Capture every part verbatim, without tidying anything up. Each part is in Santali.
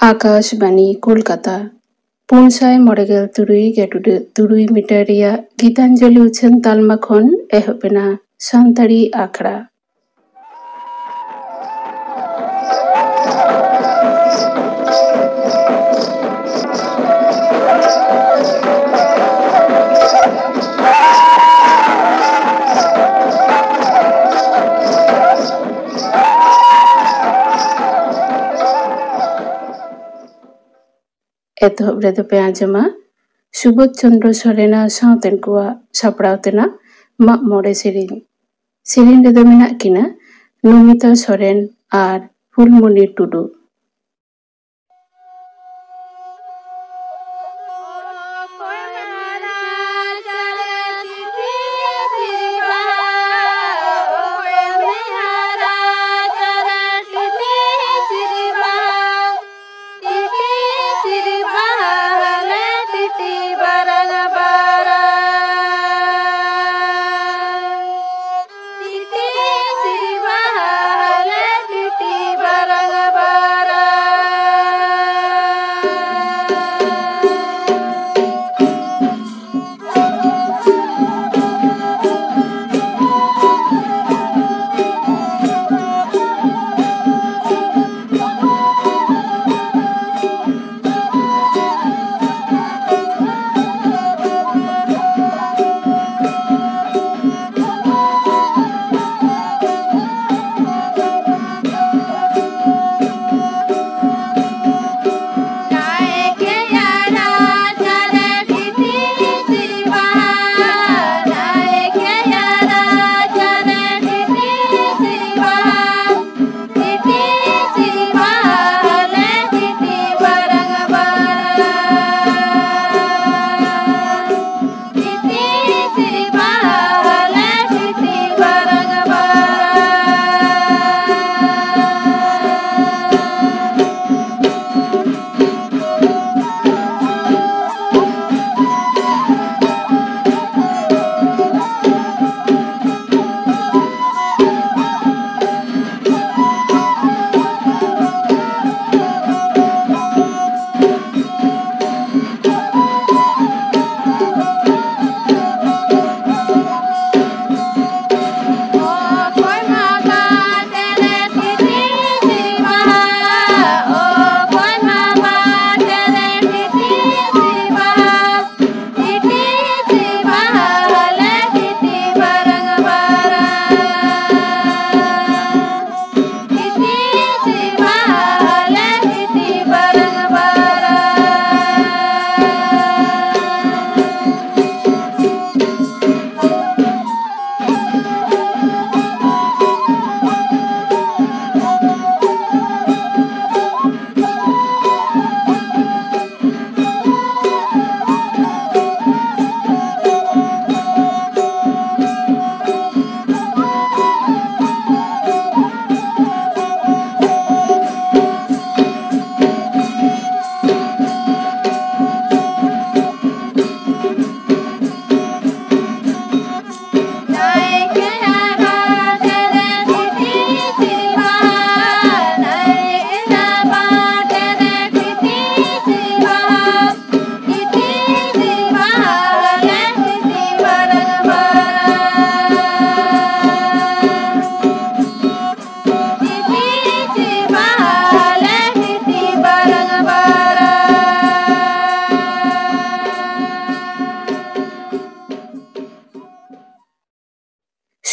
ᱟᱠᱟᱥᱵᱟᱱᱤ ᱠᱳᱞᱠᱟᱛᱟ, ᱯᱩᱱ ᱥᱟᱭ ᱢᱚᱬᱮ ᱜᱮᱞ ᱛᱩᱨᱩᱭ ᱜᱮᱴᱩᱰᱟᱹᱜ ᱛᱩᱨᱩᱭ ᱢᱤᱴᱟᱨ ᱨᱮᱭᱟᱜ ᱜᱤᱛᱟᱧᱡᱚᱞᱤ ᱩᱪᱷᱟᱹᱱ ᱛᱟᱞᱢᱟ ᱠᱷᱚᱱ ᱮᱦᱚᱵ ᱮᱱᱟ ᱥᱟᱱᱛᱟᱲᱤ ᱟᱠᱷᱲᱟ᱾ ᱮᱛᱚᱦᱚᱵ ᱨᱮᱫᱚ ᱯᱮ ᱟᱸᱡᱚᱢᱟ ᱥᱩᱵᱳᱫᱷ ᱪᱚᱱᱫᱨᱚ ᱥᱚᱨᱮᱱᱟᱜ ᱥᱟᱶᱛᱮᱱ ᱠᱚᱣᱟᱜ ᱥᱟᱯᱲᱟᱣ ᱛᱮᱱᱟᱜ ᱢᱟᱜ ᱢᱚᱬᱮ ᱥᱮᱨᱮᱧ᱾ ᱥᱮᱨᱮᱧ ᱨᱮᱫᱚ ᱢᱮᱱᱟᱜ ᱠᱤᱱᱟ ᱱᱚᱢᱤᱛᱟ ᱥᱚᱨᱮᱱ ᱟᱨ ᱯᱷᱩᱞᱢᱚᱱᱤ ᱴᱩᱰᱩ᱾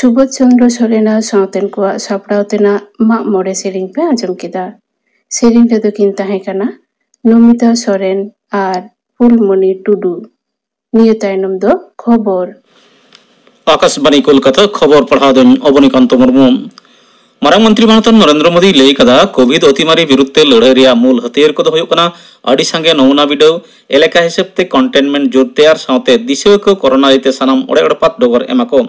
ᱥᱩᱵᱳᱫᱷ ᱪᱚᱱᱫᱨᱚ ᱥᱚᱨᱮᱱᱟᱜ ᱥᱟᱶᱛᱮᱱ ᱠᱚᱣᱟᱜ ᱥᱟᱯᱲᱟᱣ ᱛᱮᱱᱟᱜ ᱢᱟᱜ ᱢᱚᱬᱮ ᱥᱮᱨᱮᱧ ᱯᱮ ᱟᱸᱡᱚᱢ ᱠᱮᱫᱟ᱾ ᱥᱮᱨᱮᱧ ᱨᱮᱫᱚ ᱠᱤᱱ ᱛᱟᱦᱮᱸ ᱠᱟᱱᱟ ᱱᱚᱢᱤᱛᱟ ᱥᱚᱨᱮᱱ ᱟᱨ ᱯᱷᱩᱞᱢᱚᱱᱤ ᱴᱩᱰᱩ᱾ ᱱᱤᱭᱟᱹ ᱛᱟᱭᱱᱚᱢ ᱫᱚ ᱠᱷᱚᱵᱚᱨ᱾ ᱟᱠᱟᱥᱵᱟᱬᱤ ᱠᱳᱞᱠᱟᱛᱟ, ᱠᱷᱚᱵᱚᱨ ᱯᱟᱲᱦᱟᱣ ᱫᱚᱧ ᱚᱵᱚᱱᱤᱠᱟᱱᱛᱚ ᱢᱩᱨᱢᱩ᱾ ᱢᱟᱨᱟᱝ ᱢᱚᱱᱛᱨᱤ ᱢᱟᱱᱚᱛᱟᱱ ᱱᱚᱨᱮᱱᱫᱨᱚ ᱢᱳᱫᱤᱭ ᱞᱟᱹᱭ ᱠᱟᱫᱟ, ᱠᱳᱵᱷᱤᱰ ᱚᱛᱤᱢᱟᱨᱤ ᱵᱤᱨᱩᱫᱷ ᱛᱮ ᱞᱟᱹᱲᱦᱟᱹᱭ ᱨᱮᱭᱟᱜ ᱢᱩᱞ ᱦᱟᱹᱛᱭᱟᱹᱨ ᱠᱚᱫᱚ ᱦᱩᱭᱩᱜ ᱠᱟᱱᱟ ᱟᱹᱰᱤ ᱥᱟᱸᱜᱮ ᱱᱚᱢᱩᱱᱟ ᱵᱤᱰᱟᱹᱣ, ᱮᱞᱟᱠᱟ ᱦᱤᱥᱟᱹᱵ ᱛᱮ ᱠᱚᱱᱴᱮᱱᱢᱮᱱᱴ ᱡᱳᱨ ᱛᱮᱭᱟᱨ ᱥᱟᱶᱛᱮ ᱫᱤᱥᱣᱟᱹ ᱠᱚ ᱠᱚᱨᱳᱱᱟ ᱤᱭᱟᱹᱛᱮ ᱥᱟᱱᱟᱢ ᱚᱲᱮ ᱚᱲᱯᱟᱛ ᱰᱚᱜᱚᱨ ᱮᱢᱟ ᱠᱚ᱾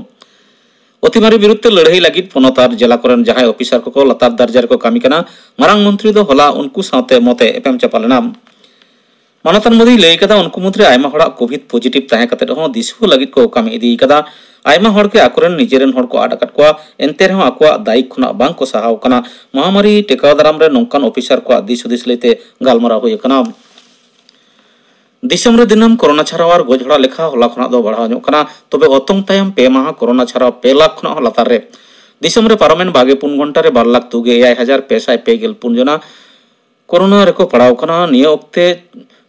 ᱚᱛᱤᱢᱟᱨᱤ ᱵᱤᱨᱩᱫᱷ ᱛᱮ ᱞᱟᱹᱲᱦᱟᱹᱭ ᱞᱟᱹᱜᱤᱫ ᱯᱚᱱᱚᱛ ᱟᱨ ᱡᱮᱞᱟ ᱠᱚᱨᱮᱱ ᱡᱟᱦᱟᱸᱭ ᱚᱯᱷᱤᱥᱟᱨ ᱠᱚᱠᱚ ᱞᱟᱛᱟᱨ ᱫᱟᱨᱡᱟ ᱨᱮᱠᱚ ᱠᱟᱹᱢᱤ ᱠᱟᱱᱟ, ᱢᱟᱨᱟᱝ ᱢᱚᱱᱛᱨᱤ ᱫᱚ ᱦᱚᱞᱟ ᱩᱱᱠᱩ ᱥᱟᱶᱛᱮ ᱢᱚᱛᱮ ᱮᱯᱮᱢ ᱪᱟᱯᱟᱞ ᱮᱱᱟ᱾ ᱢᱟᱱᱚᱛᱟᱱ ᱢᱳᱫᱤᱭ ᱞᱟᱹᱭ ᱠᱟᱫᱟ, ᱩᱱᱠᱩ ᱢᱩᱫᱽᱨᱮ ᱟᱭᱢᱟ ᱦᱚᱲᱟᱜ ᱠᱳᱵᱷᱤᱰ ᱯᱚᱡᱤᱴᱤᱵᱷ ᱛᱟᱦᱮᱸ ᱠᱟᱛᱮ ᱨᱮᱦᱚᱸ ᱫᱤᱥᱩᱣᱟᱹ ᱞᱟᱹᱜᱤᱫ ᱠᱚ ᱠᱟᱹᱢᱤ ᱤᱫᱤ ᱠᱟᱫᱟ᱾ ᱟᱭᱢᱟ ᱦᱚᱲ ᱜᱮ ᱟᱠᱚᱨᱮᱱ ᱱᱤᱡᱮᱨᱮᱱ ᱦᱚᱲ ᱠᱚ ᱟᱫ ᱟᱠᱟᱫ ᱠᱚᱣᱟ, ᱮᱱᱛᱮ ᱨᱮᱦᱚᱸ ᱟᱠᱚᱣᱟᱜ ᱫᱟᱭᱤᱛ ᱠᱷᱚᱱᱟᱜ ᱵᱟᱝ ᱠᱚ ᱥᱟᱦᱟᱣ ᱠᱟᱱᱟ᱾ ᱢᱚᱦᱟᱢᱟᱨᱤ ᱴᱮᱠᱟᱣ ᱫᱟᱨᱟᱢ ᱨᱮ ᱱᱚᱝᱠᱟᱱ ᱚᱯᱷᱤᱥᱟᱨ ᱠᱚᱣᱟᱜ ᱫᱤᱥ ᱦᱩᱫᱤᱥ ᱞᱟᱹᱭᱛᱮ ᱜᱟᱞᱢᱟᱨᱟᱣ ᱦᱩᱭ ᱟᱠᱟᱱᱟ᱾ ᱫᱤᱥᱚᱢ ᱨᱮ ᱫᱤᱱᱟᱹᱢ ᱠᱚᱨᱳᱱᱟ ᱪᱷᱟᱨᱟᱣ ᱟᱨ ᱜᱚᱡ ᱦᱚᱲᱟᱜ ᱞᱮᱠᱷᱟ ᱦᱚᱞᱟ ᱠᱷᱚᱱᱟᱜ ᱫᱚ ᱵᱟᱲᱦᱟᱣ ᱧᱚᱜ ᱠᱟᱱᱟ᱾ ᱛᱚᱵᱮ ᱚᱛᱚᱝ ᱛᱟᱭᱚᱢ ᱯᱮ ᱢᱟᱦᱟ ᱠᱚᱨᱳᱱᱟ ᱪᱷᱟᱨᱟᱣ ᱯᱮ ᱞᱟᱠᱷ ᱠᱷᱚᱱᱟᱜ ᱦᱚᱸ ᱞᱟᱛᱟᱨ ᱨᱮ᱾ ᱫᱤᱥᱚᱢ ᱨᱮ ᱯᱟᱨᱚᱢᱮᱱ ᱵᱟᱜᱮ ᱯᱩᱱ ᱜᱷᱚᱱᱴᱟ ᱨᱮ ᱵᱟᱨ ᱞᱟᱠᱷ ᱛᱩᱜᱮ ᱮᱭᱟᱭ ᱦᱟᱡᱟᱨ ᱯᱮ ᱥᱟᱭ ᱯᱮ ᱜᱮᱞ ᱯᱩᱱ ᱡᱚᱱᱟ ᱠᱚᱨᱳᱱᱟ ᱨᱮᱠᱚ ᱯᱟᱲᱟᱣ ᱠᱟᱱᱟ᱾ ᱱᱤᱭᱟᱹ ᱚᱠᱛᱮ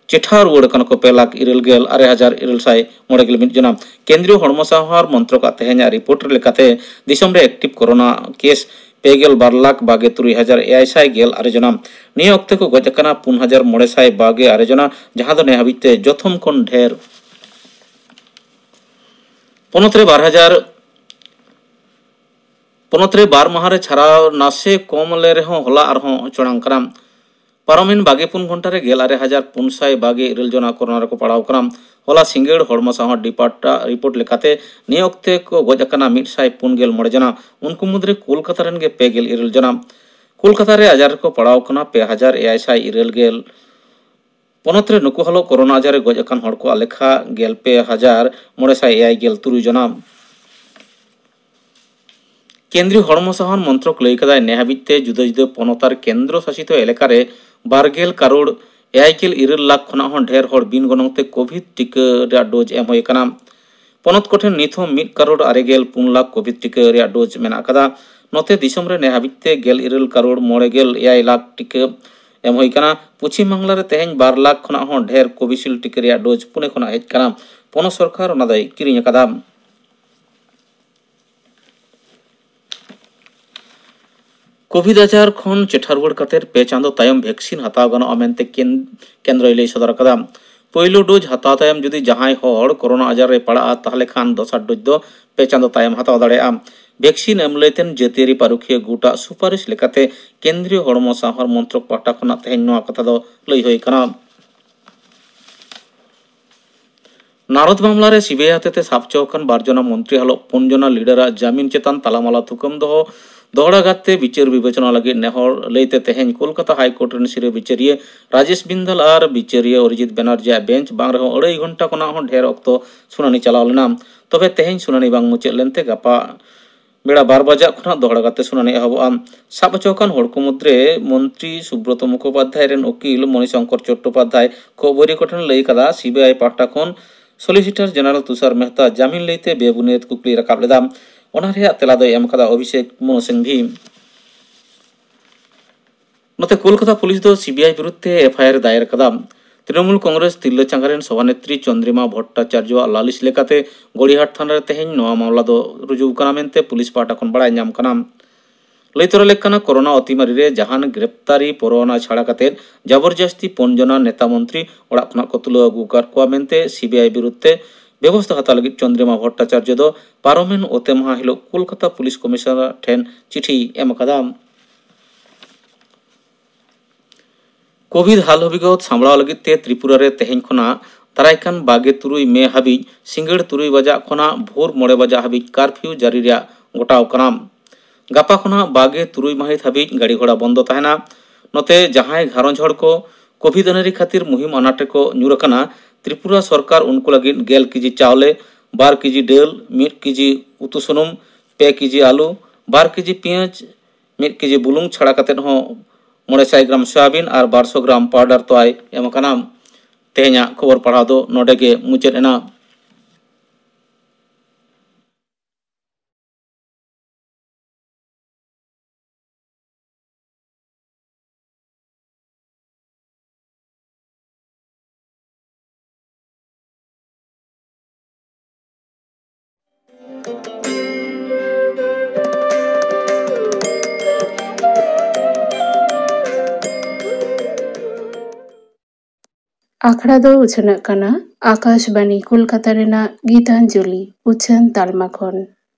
ᱪᱮᱴᱷᱟ ᱨᱩᱣᱟᱹᱲ ᱠᱟᱱᱟ ᱠᱚ ᱯᱮ ᱞᱟᱠᱷ ᱤᱨᱟᱹᱞ ᱜᱮᱞ ᱟᱨᱮ ᱦᱟᱡᱟᱨ ᱤᱨᱟᱹᱞ ᱥᱟᱭ ᱢᱚᱬᱮ ᱜᱮᱞ ᱢᱤᱫ ᱡᱚᱱᱟ᱾ ᱠᱮᱱᱫᱨᱤᱭᱚ ᱦᱚᱲᱢᱚ ᱥᱟᱶᱟᱨ ᱢᱚᱱᱛᱨᱚᱠᱟᱜ ᱛᱮᱦᱮᱧᱟᱜ ᱨᱤᱯᱳᱨᱴ ᱞᱮᱠᱟᱛᱮ ᱫᱤᱥᱚᱢ ᱨᱮ ᱮᱠᱴᱤᱵᱷ ᱠᱚᱨᱳᱱᱟ ᱠᱮᱥ ᱯᱮ ᱜᱮᱞ ᱵᱟᱨ ᱞᱟᱠᱷ ᱵᱟᱜᱮ ᱛᱩᱨᱩᱭ ᱦᱟᱡᱟᱨ ᱮᱭᱟᱭ ᱥᱟᱭ ᱜᱮᱞ ᱟᱨᱮ ᱡᱚᱱᱟ᱾ ᱱᱤᱭᱟᱹ ᱚᱠᱛᱮ ᱠᱚ ᱜᱚᱡ ᱟᱠᱟᱱᱟ ᱯᱩᱱ ᱦᱟᱡᱟᱨ ᱢᱚᱬᱮ ᱥᱟᱭ ᱵᱟᱜᱮ ᱟᱨᱮ ᱡᱚᱱᱟ, ᱡᱟᱦᱟᱸ ᱫᱚ ᱱᱮ ᱦᱟᱹᱵᱤᱡ ᱛᱮ ᱡᱚᱛᱚᱢ ᱠᱷᱚᱱ ᱰᱷᱮᱨ᱾ ᱯᱚᱱᱚᱛ ᱨᱮ ᱵᱟᱨ ᱦᱟᱡᱟᱨ, ᱯᱚᱱᱚᱛ ᱨᱮ ᱵᱟᱨ ᱢᱟᱦᱟ ᱨᱮ ᱪᱷᱟᱨᱟᱣ ᱱᱟᱥᱮ ᱠᱚᱢ ᱞᱮ ᱨᱮᱦᱚᱸ ᱦᱚᱞᱟ ᱟᱨᱦᱚᱸ ᱪᱚᱲᱟᱝ ᱠᱟᱱᱟ᱾ ᱯᱟᱨᱚᱢᱮᱱ ᱵᱟᱜᱮ ᱯᱩᱱ ᱜᱷᱚᱱᱴᱟ ᱨᱮ ᱜᱮᱞ ᱟᱨᱮ ᱦᱟᱡᱟᱨ ᱯᱩᱱ ᱥᱟᱭ ᱵᱟᱜᱮ ᱤᱨᱟᱹᱞ ᱡᱚᱱᱟ ᱠᱚᱨᱳᱱᱟ ᱨᱮᱠᱚ ᱯᱟᱲᱟᱣ ᱠᱟᱱᱟ᱾ ᱦᱚᱞᱟ ᱥᱤᱸᱜᱟᱹᱲ ᱦᱚᱲᱢᱚ ᱥᱟᱶᱟᱨ ᱰᱤᱯᱟᱨᱴ ᱨᱤᱯᱳᱨᱴ ᱞᱮᱠᱟᱛᱮ ᱱᱤᱭᱟᱹ ᱚᱠᱛᱮ ᱠᱚ ᱜᱚᱡ ᱟᱠᱟᱱᱟ ᱢᱤᱫ ᱥᱟᱭ ᱯᱩᱱ ᱜᱮᱞ ᱢᱚᱬᱮ ᱡᱚᱱᱟ᱾ ᱩᱱᱠᱩ ᱢᱩᱫᱽᱨᱮ ᱠᱳᱞᱠᱟᱛᱟ ᱨᱮᱱ ᱜᱮ ᱯᱮ ᱜᱮᱞ ᱤᱨᱟᱹᱞ ᱡᱚᱱᱟ᱾ ᱠᱳᱞᱠᱟᱛᱟ ᱨᱮ ᱟᱡᱟᱨ ᱨᱮᱠᱚ ᱯᱟᱲᱟᱣ ᱠᱟᱱᱟ ᱯᱮ ᱦᱟᱡᱟᱨ ᱮᱭᱟᱭ ᱥᱟᱭ ᱤᱨᱟᱹᱞ ᱜᱮᱞ᱾ ᱯᱚᱱᱚᱛ ᱨᱮ ᱱᱩᱠᱩ ᱦᱟᱞᱚ ᱠᱚᱨᱳᱱᱟ ᱟᱡᱟᱨ ᱨᱮ ᱜᱚᱡ ᱟᱠᱟᱱ ᱦᱚᱲ ᱠᱚᱣᱟᱜ ᱞᱮᱠᱷᱟ ᱜᱮᱞ ᱯᱮ ᱦᱟᱡᱟᱨ ᱢᱚᱬᱮ ᱥᱟᱭ ᱮᱭᱟᱭ ᱜᱮᱞ ᱛᱩᱨᱩᱭ ᱡᱚᱱᱟ᱾ ᱠᱮᱱᱫᱨᱤᱭᱚ ᱦᱚᱲᱢᱚ ᱥᱟᱶᱟᱨ ᱢᱚᱱᱛᱨᱚᱠ ᱞᱟᱹᱭ ᱠᱟᱫᱟᱭ, ᱱᱮ ᱦᱟᱹᱵᱤᱡ ᱛᱮ ᱡᱩᱫᱟᱹ ᱡᱩᱫᱟᱹ ᱯᱚᱱᱚᱛ ᱟᱨ ᱠᱮᱱᱫᱨᱚ ᱥᱟᱥᱤᱛ ᱮᱞᱟᱠᱟ ᱨᱮ ᱵᱟᱨ ᱜᱮᱞ ᱠᱟᱨᱳᱲ ᱮᱭᱟᱭ ᱜᱮᱞ ᱤᱨᱟᱹᱞ ᱞᱟᱠᱷ ᱠᱷᱚᱱᱟᱜ ᱦᱚᱸ ᱰᱷᱮᱨ ᱦᱚᱲ ᱵᱤᱱ ᱜᱚᱱᱚᱝ ᱛᱮ ᱠᱳᱵᱷᱤᱰ ᱴᱤᱠᱟᱹ ᱨᱮᱭᱟᱜ ᱰᱳᱡᱽ ᱮᱢ ᱦᱩᱭ ᱟᱠᱟᱱᱟ᱾ ᱯᱚᱱᱚᱛ ᱠᱚᱴᱷᱮᱱ ᱱᱤᱛ ᱦᱚᱸ ᱢᱤᱫ ᱠᱟᱨᱳᱲ ᱟᱨᱮ ᱜᱮᱞ ᱯᱩᱱ ᱞᱟᱠᱷ ᱠᱳᱵᱷᱤᱰ ᱴᱤᱠᱟᱹ ᱨᱮᱭᱟᱜ ᱰᱳᱡᱽ ᱢᱮᱱᱟᱜ ᱟᱠᱟᱫᱟ᱾ ᱱᱚᱛᱮ ᱫᱤᱥᱚᱢ ᱨᱮ ᱱᱮ ᱦᱟᱹᱵᱤᱡ ᱛᱮ ᱜᱮᱞ ᱤᱨᱟᱹᱞ ᱠᱟᱨᱳᱲ ᱢᱚᱬᱮ ᱜᱮᱞ ᱮᱭᱟᱭ ᱞᱟᱠᱷ ᱴᱤᱠᱟᱹ ᱮᱢ ᱦᱩᱭ ᱟᱠᱟᱱᱟ᱾ ᱯᱚᱪᱷᱤᱢ ᱵᱟᱝᱞᱟ ᱨᱮ ᱛᱮᱦᱮᱧ ᱵᱟᱨ ᱞᱟᱠᱷ ᱠᱷᱚᱱᱟᱜ ᱦᱚᱸ ᱰᱷᱮᱨ ᱠᱳᱵᱷᱤᱥᱤᱞᱰ ᱴᱤᱠᱟᱹ ᱨᱮᱭᱟᱜ ᱰᱳᱡᱽ ᱯᱩᱱᱮ ᱠᱷᱚᱱᱟᱜ ᱦᱮᱡ ᱟᱠᱟᱱᱟ᱾ ᱯᱚᱱᱚᱛ ᱥᱚᱨᱠᱟᱨ ᱚᱱᱟ ᱫᱚᱭ ᱠᱤᱨᱤᱧ ᱟᱠᱟᱫᱟ᱾ ᱠᱳᱵᱷᱤᱰ ᱟᱡᱟᱨ ᱠᱷᱚᱱ ᱪᱮᱴᱷᱟ ᱨᱩᱣᱟᱹᱲ ᱠᱟᱛᱮ ᱯᱮ ᱪᱟᱸᱫᱚ ᱛᱟᱭᱚᱢ ᱵᱷᱮᱠᱥᱤᱱ ᱦᱟᱛᱟᱣ ᱜᱟᱱᱚᱜᱼᱟ ᱢᱮᱱᱛᱮ ᱠᱮᱱ-, ᱠᱮᱱᱫᱨᱚᱭ ᱞᱟᱹᱭ ᱥᱚᱫᱚᱨ ᱟᱠᱟᱫᱟ᱾ ᱯᱳᱭᱞᱳ ᱰᱳᱡᱽ ᱦᱟᱛᱟᱣ ᱛᱟᱭᱚᱢ ᱡᱩᱫᱤ ᱡᱟᱦᱟᱸᱭ ᱦᱚᱲ ᱠᱳᱨᱳᱱᱟ ᱟᱡᱟᱨ ᱨᱮ ᱯᱟᱲᱟᱜᱼᱟ, ᱛᱟᱦᱚᱞᱮ ᱠᱷᱟᱱ ᱫᱚᱥᱟᱨ ᱰᱳᱡᱽ ᱫᱚ ᱯᱮ ᱪᱟᱸᱫᱚ ᱛᱟᱭᱚᱢ ᱦᱟᱛᱟᱣ ᱫᱟᱲᱮᱭᱟᱜᱼᱟ᱾ ᱵᱷᱮᱠᱥᱤᱱ ᱮᱢ ᱞᱟᱹᱭᱛᱮᱱ ᱡᱟᱹᱛᱤᱭᱟᱹᱨᱤ ᱯᱟᱹᱨᱩᱠᱷᱤᱭᱟᱹ ᱜᱩᱴᱟᱜ ᱥᱩᱯᱟᱨᱤᱥ ᱞᱮᱠᱟᱛᱮ ᱠᱮᱱᱫᱨᱤᱭᱚ ᱦᱚᱲᱢᱚ ᱥᱟᱶᱟᱨ ᱢᱚᱱᱛᱨᱚᱠ ᱯᱟᱦᱴᱟ ᱠᱷᱚᱱᱟᱜ ᱛᱮᱦᱮᱧ ᱱᱚᱣᱟ ᱠᱟᱛᱷᱟ ᱫᱚ ᱞᱟᱹᱭ ᱦᱩᱭ ᱟᱠᱟᱱᱟ᱾ ᱱᱟᱨᱚᱫ ᱢᱟᱢᱞᱟ ᱨᱮ ᱥᱤᱵᱤᱟᱭ ᱦᱚᱛᱮᱛᱮ ᱥᱟᱵ ᱦᱚᱪᱚ ᱟᱠᱟᱱ ᱵᱟᱨ ᱡᱚᱱᱟ ᱢᱚᱱᱛᱨᱤ ᱦᱟᱞᱚᱜ ᱯᱩᱱ ᱡᱚᱱᱟ ᱞᱤᱰᱟᱨᱟᱜ ᱡᱟᱢᱤᱱ ᱪᱮᱛᱟᱱ ᱛᱟᱞᱟᱢᱟᱞᱟ ᱛᱷᱩᱠᱟᱹᱢ ᱫᱚᱦᱚ ᱫᱚᱦᱲᱟ ᱜᱟᱛᱮ ᱵᱤᱪᱟᱹᱨ ᱵᱤᱵᱮᱪᱚᱱᱟ ᱞᱟᱹᱜᱤᱫ ᱱᱮᱦᱚᱨ ᱞᱟᱹᱭᱛᱮ ᱛᱮᱦᱮᱧ ᱠᱳᱞᱠᱟᱛᱟ ᱦᱟᱭ ᱠᱳᱨᱴ ᱨᱮᱱ ᱥᱤᱨᱟᱹ ᱵᱤᱪᱟᱹᱨᱤᱭᱟᱹ ᱨᱟᱡᱮᱥ ᱵᱤᱱᱫᱟᱞ ᱟᱨ ᱵᱤᱪᱟᱹᱨᱤᱭᱟᱹ ᱚᱨᱤᱡᱤᱛ ᱵᱮᱱᱟᱨᱡᱤᱭᱟᱜ ᱵᱮᱧᱪ ᱵᱟᱝ ᱨᱮᱦᱚᱸ ᱟᱹᱲᱟᱹᱭ ᱜᱷᱚᱱᱴᱟ ᱠᱷᱚᱱᱟᱜ ᱦᱚᱸ ᱰᱷᱮᱨ ᱚᱠᱛᱚ ᱥᱩᱱᱟᱹᱱᱤ ᱪᱟᱞᱟᱣ ᱞᱮᱱᱟ᱾ ᱛᱚᱵᱮ ᱛᱮᱦᱮᱧ ᱥᱩᱱᱟᱹᱱᱤ ᱵᱟᱝ ᱢᱩᱪᱟᱹᱫ ᱞᱮᱱᱛᱮ ᱜᱟᱯᱟ ᱵᱮᱲᱟ ᱵᱟᱨ ᱵᱟᱡᱟᱜ ᱠᱷᱚᱱᱟᱜ ᱫᱚᱦᱲᱟ ᱜᱟᱛᱮ ᱥᱩᱱᱟᱹᱱᱤ ᱮᱦᱚᱵᱚᱜᱼᱟ᱾ ᱥᱟᱵ ᱦᱚᱪᱚ ᱟᱠᱟᱱ ᱦᱚᱲ ᱠᱚ ᱢᱩᱫᱽᱨᱮ ᱢᱚᱱᱛᱨᱤ ᱥᱩᱵᱨᱚᱛᱚ ᱢᱩᱠᱷᱳᱯᱟᱫᱽᱫᱷᱟᱭ ᱨᱮᱱ ᱩᱠᱤᱞ ᱢᱚᱱᱤᱥᱚᱝᱠᱚᱨ ᱪᱚᱴᱴᱳᱯᱟᱫᱽᱫᱷᱟᱭ ᱠᱷᱚᱵᱚᱨᱤᱭᱟᱹ ᱠᱚᱴᱷᱮᱱ ᱞᱟᱹᱭ ᱟᱠᱟᱫᱟ, ᱥᱤᱵᱤᱟᱭ ᱯᱟᱦᱴᱟ ᱠᱷᱚᱱ ᱥᱚᱞᱤᱥᱤᱴᱚᱨ ᱡᱮᱱᱟᱨᱟᱞ ᱛᱩᱥᱟᱨ ᱢᱮᱦᱛᱟ ᱡᱟᱢᱤᱱ ᱞᱟᱹᱭᱛᱮ ᱵᱮᱵᱩᱱᱤᱭᱟᱹᱫ ᱠᱩᱠᱞᱤ ᱨᱟᱠᱟᱵ ᱞᱮᱫᱟ᱾ ᱚᱱᱟ ᱨᱮᱭᱟᱜ ᱛᱮᱞᱟ ᱫᱚᱭ ᱮᱢ ᱟᱠᱟᱫᱟ ᱚᱵᱷᱤᱥᱮᱠ ᱢᱚᱱᱩ ᱥᱤᱝᱵᱷᱤ᱾ ᱱᱚᱛᱮ ᱠᱳᱞᱠᱟᱛᱟ ᱯᱩᱞᱤᱥ ᱫᱚ ᱥᱤᱵᱤᱟᱭ ᱵᱤᱨᱩᱫᱷ ᱛᱮ ᱮᱯᱷ ᱟᱭ ᱟᱨ ᱮ ᱫᱟᱭᱮᱨ ᱟᱠᱟᱫᱟ᱾ ᱛᱨᱤᱱᱚᱢᱩᱞ ᱠᱚᱝᱜᱨᱮᱥ ᱛᱤᱨᱞᱟᱹ ᱪᱟᱸᱜᱟ ᱨᱮᱱ ᱥᱚᱵᱷᱟᱱᱮᱛᱨᱤ ᱪᱚᱱᱫᱨᱤᱢᱟ ᱵᱷᱚᱴᱴᱟᱪᱟᱨᱡᱚᱣᱟᱜ ᱞᱟᱹᱞᱤᱥ ᱞᱮᱠᱟᱛᱮ ᱜᱚᱲᱤᱦᱟᱴ ᱛᱷᱟᱱᱟ ᱨᱮ ᱛᱮᱦᱮᱧ ᱱᱚᱣᱟ ᱢᱟᱢᱞᱟ ᱫᱚ ᱨᱩᱡᱩ ᱟᱠᱟᱱᱟ ᱢᱮᱱᱛᱮ ᱯᱩᱞᱤᱥ ᱯᱟᱦᱴᱟ ᱠᱷᱚᱱ ᱵᱟᱲᱟᱭ ᱧᱟᱢ ᱠᱟᱱᱟ᱾ ᱞᱟᱹᱭ ᱛᱚᱨᱟ ᱞᱮᱠ ᱠᱟᱱᱟ, ᱠᱳᱨᱳᱱᱟ ᱚᱛᱤᱢᱟᱨᱤ ᱨᱮ ᱡᱟᱦᱟᱱ ᱜᱨᱮᱯᱛᱟᱨᱤ ᱯᱚᱨᱚᱣᱟᱱᱟ ᱪᱷᱟᱲᱟ ᱠᱟᱛᱮ ᱡᱟᱵᱚᱨᱡᱟᱥᱛᱤ ᱯᱩᱱ ᱡᱚᱱᱟ ᱱᱮᱛᱟ ᱢᱚᱱᱛᱨᱤ ᱚᱲᱟᱜ ᱠᱷᱚᱱᱟᱜ ᱠᱚ ᱛᱩᱞᱟᱹᱣ ᱟᱹᱜᱩ ᱟᱠᱟᱫ ᱠᱚᱣᱟ ᱢᱮᱱᱛᱮ ᱥᱤᱵᱤᱟᱭ ᱵᱤᱨᱩᱫᱷ ᱛᱮ ᱵᱮᱵᱚᱥᱛᱷᱟ ᱦᱟᱛᱟᱣ ᱞᱟᱹᱜᱤᱫ ᱪᱚᱱᱫᱨᱤᱢᱟ ᱵᱷᱚᱴᱴᱟᱪᱟᱨᱡᱚ ᱫᱚ ᱯᱟᱨᱚᱢᱮᱱ ᱚᱛᱮ ᱢᱟᱦᱟ ᱦᱤᱞᱳᱜ ᱠᱳᱞᱠᱟᱛᱟ ᱯᱩᱞᱤᱥ ᱠᱚᱢᱤᱥᱚᱱᱟᱨ ᱴᱷᱮᱱ ᱪᱤᱴᱷᱤ ᱮᱢ ᱟᱠᱟᱫᱟ᱾ ᱠᱳᱵᱷᱤᱰ ᱦᱟᱞ ᱦᱟᱹᱵᱤᱜᱚᱛ ᱥᱟᱢᱵᱲᱟᱣ ᱞᱟᱹᱜᱤᱫ ᱛᱮ ᱛᱨᱤᱯᱩᱨᱟ ᱨᱮ ᱛᱮᱦᱮᱧ ᱠᱷᱚᱱᱟᱜ ᱫᱟᱨᱟᱭ ᱠᱟᱱ ᱵᱟᱜᱮ ᱛᱩᱨᱩᱭ ᱢᱮ ᱦᱟᱹᱵᱤᱡ ᱥᱤᱸᱜᱟᱹᱲ ᱛᱩᱨᱩᱭ ᱵᱟᱡᱟᱜ ᱠᱷᱚᱱᱟᱜ ᱵᱷᱳᱨ ᱢᱚᱬᱮ ᱵᱟᱡᱟᱜ ᱦᱟᱹᱵᱤᱡ ᱠᱟᱨᱯᱷᱤᱭᱩ ᱡᱟᱹᱨᱤ ᱨᱮᱭᱟᱜ ᱜᱚᱴᱟᱣ ᱠᱟᱱᱟ᱾ ᱜᱟᱯᱟ ᱠᱷᱚᱱᱟᱜ ᱵᱟᱜᱮ ᱛᱩᱨᱩᱭ ᱢᱟᱹᱦᱤᱛ ᱦᱟᱹᱵᱤᱡ ᱜᱟᱹᱰᱤ ᱜᱷᱚᱲᱟ ᱵᱚᱱᱫᱚ ᱛᱟᱦᱮᱱᱟ᱾ ᱱᱚᱛᱮ ᱡᱟᱦᱟᱸᱭ ᱜᱷᱟᱨᱚᱸᱡᱽ ᱦᱚᱲ ᱠᱚ ᱠᱳᱵᱷᱤᱰ ᱟᱹᱱᱟᱹᱨᱤ ᱠᱷᱟᱹᱛᱤᱨ ᱢᱩᱦᱤᱢ ᱟᱱᱟᱴ ᱨᱮᱠᱚ ᱧᱩᱨ ᱟᱠᱟᱱᱟ, ᱛᱨᱤᱯᱩᱨᱟ ᱥᱚᱨᱠᱟᱨ ᱩᱱᱠᱩ ᱞᱟᱹᱜᱤᱫ ᱜᱮᱞ ᱠᱮᱡᱤ ᱪᱟᱣᱞᱮ, ᱵᱟᱨ ᱠᱮᱡᱤ ᱰᱟᱹᱞ, ᱢᱤᱫ ᱠᱮᱡᱤ ᱩᱛᱩ ᱥᱩᱱᱩᱢ, ᱯᱮ ᱠᱮᱡᱤ ᱟᱹᱞᱩ, ᱵᱟᱨ ᱠᱮᱡᱤ ᱯᱮᱸᱭᱟᱡᱽ, ᱢᱤᱫ ᱠᱮᱡᱤ ᱵᱩᱞᱩᱝ ᱪᱷᱟᱲᱟ ᱠᱟᱛᱮᱫ ᱦᱚᱸ ᱢᱚᱬᱮ ᱥᱟᱭ ᱜᱨᱟᱢ ᱥᱚᱭᱟᱵᱤᱱ ᱟᱨ ᱵᱟᱨ ᱥᱚ ᱜᱨᱟᱢ ᱯᱟᱣᱰᱟᱨ ᱛᱚᱣᱟᱭ ᱮᱢ ᱟᱠᱟᱱᱟ᱾ ᱛᱮᱦᱮᱧᱟᱜ ᱠᱷᱚᱵᱚᱨ ᱯᱟᱲᱦᱟᱣ ᱫᱚ ᱱᱚᱰᱮ ᱜᱮ ᱢᱩᱪᱟᱹᱫ ᱮᱱᱟ᱾ ᱟᱠᱷᱲᱟ ᱫᱚ ᱩᱪᱷᱟᱹᱱᱚᱜ ᱠᱟᱱᱟ ᱟᱠᱟᱥᱵᱟᱱᱤ ᱠᱳᱞᱠᱟᱛᱟ ᱨᱮᱱᱟᱜ ᱜᱤᱛᱟᱧᱡᱚᱞᱤ ᱩᱪᱷᱟᱹᱱ ᱛᱟᱞᱢᱟ ᱠᱷᱚᱱ᱾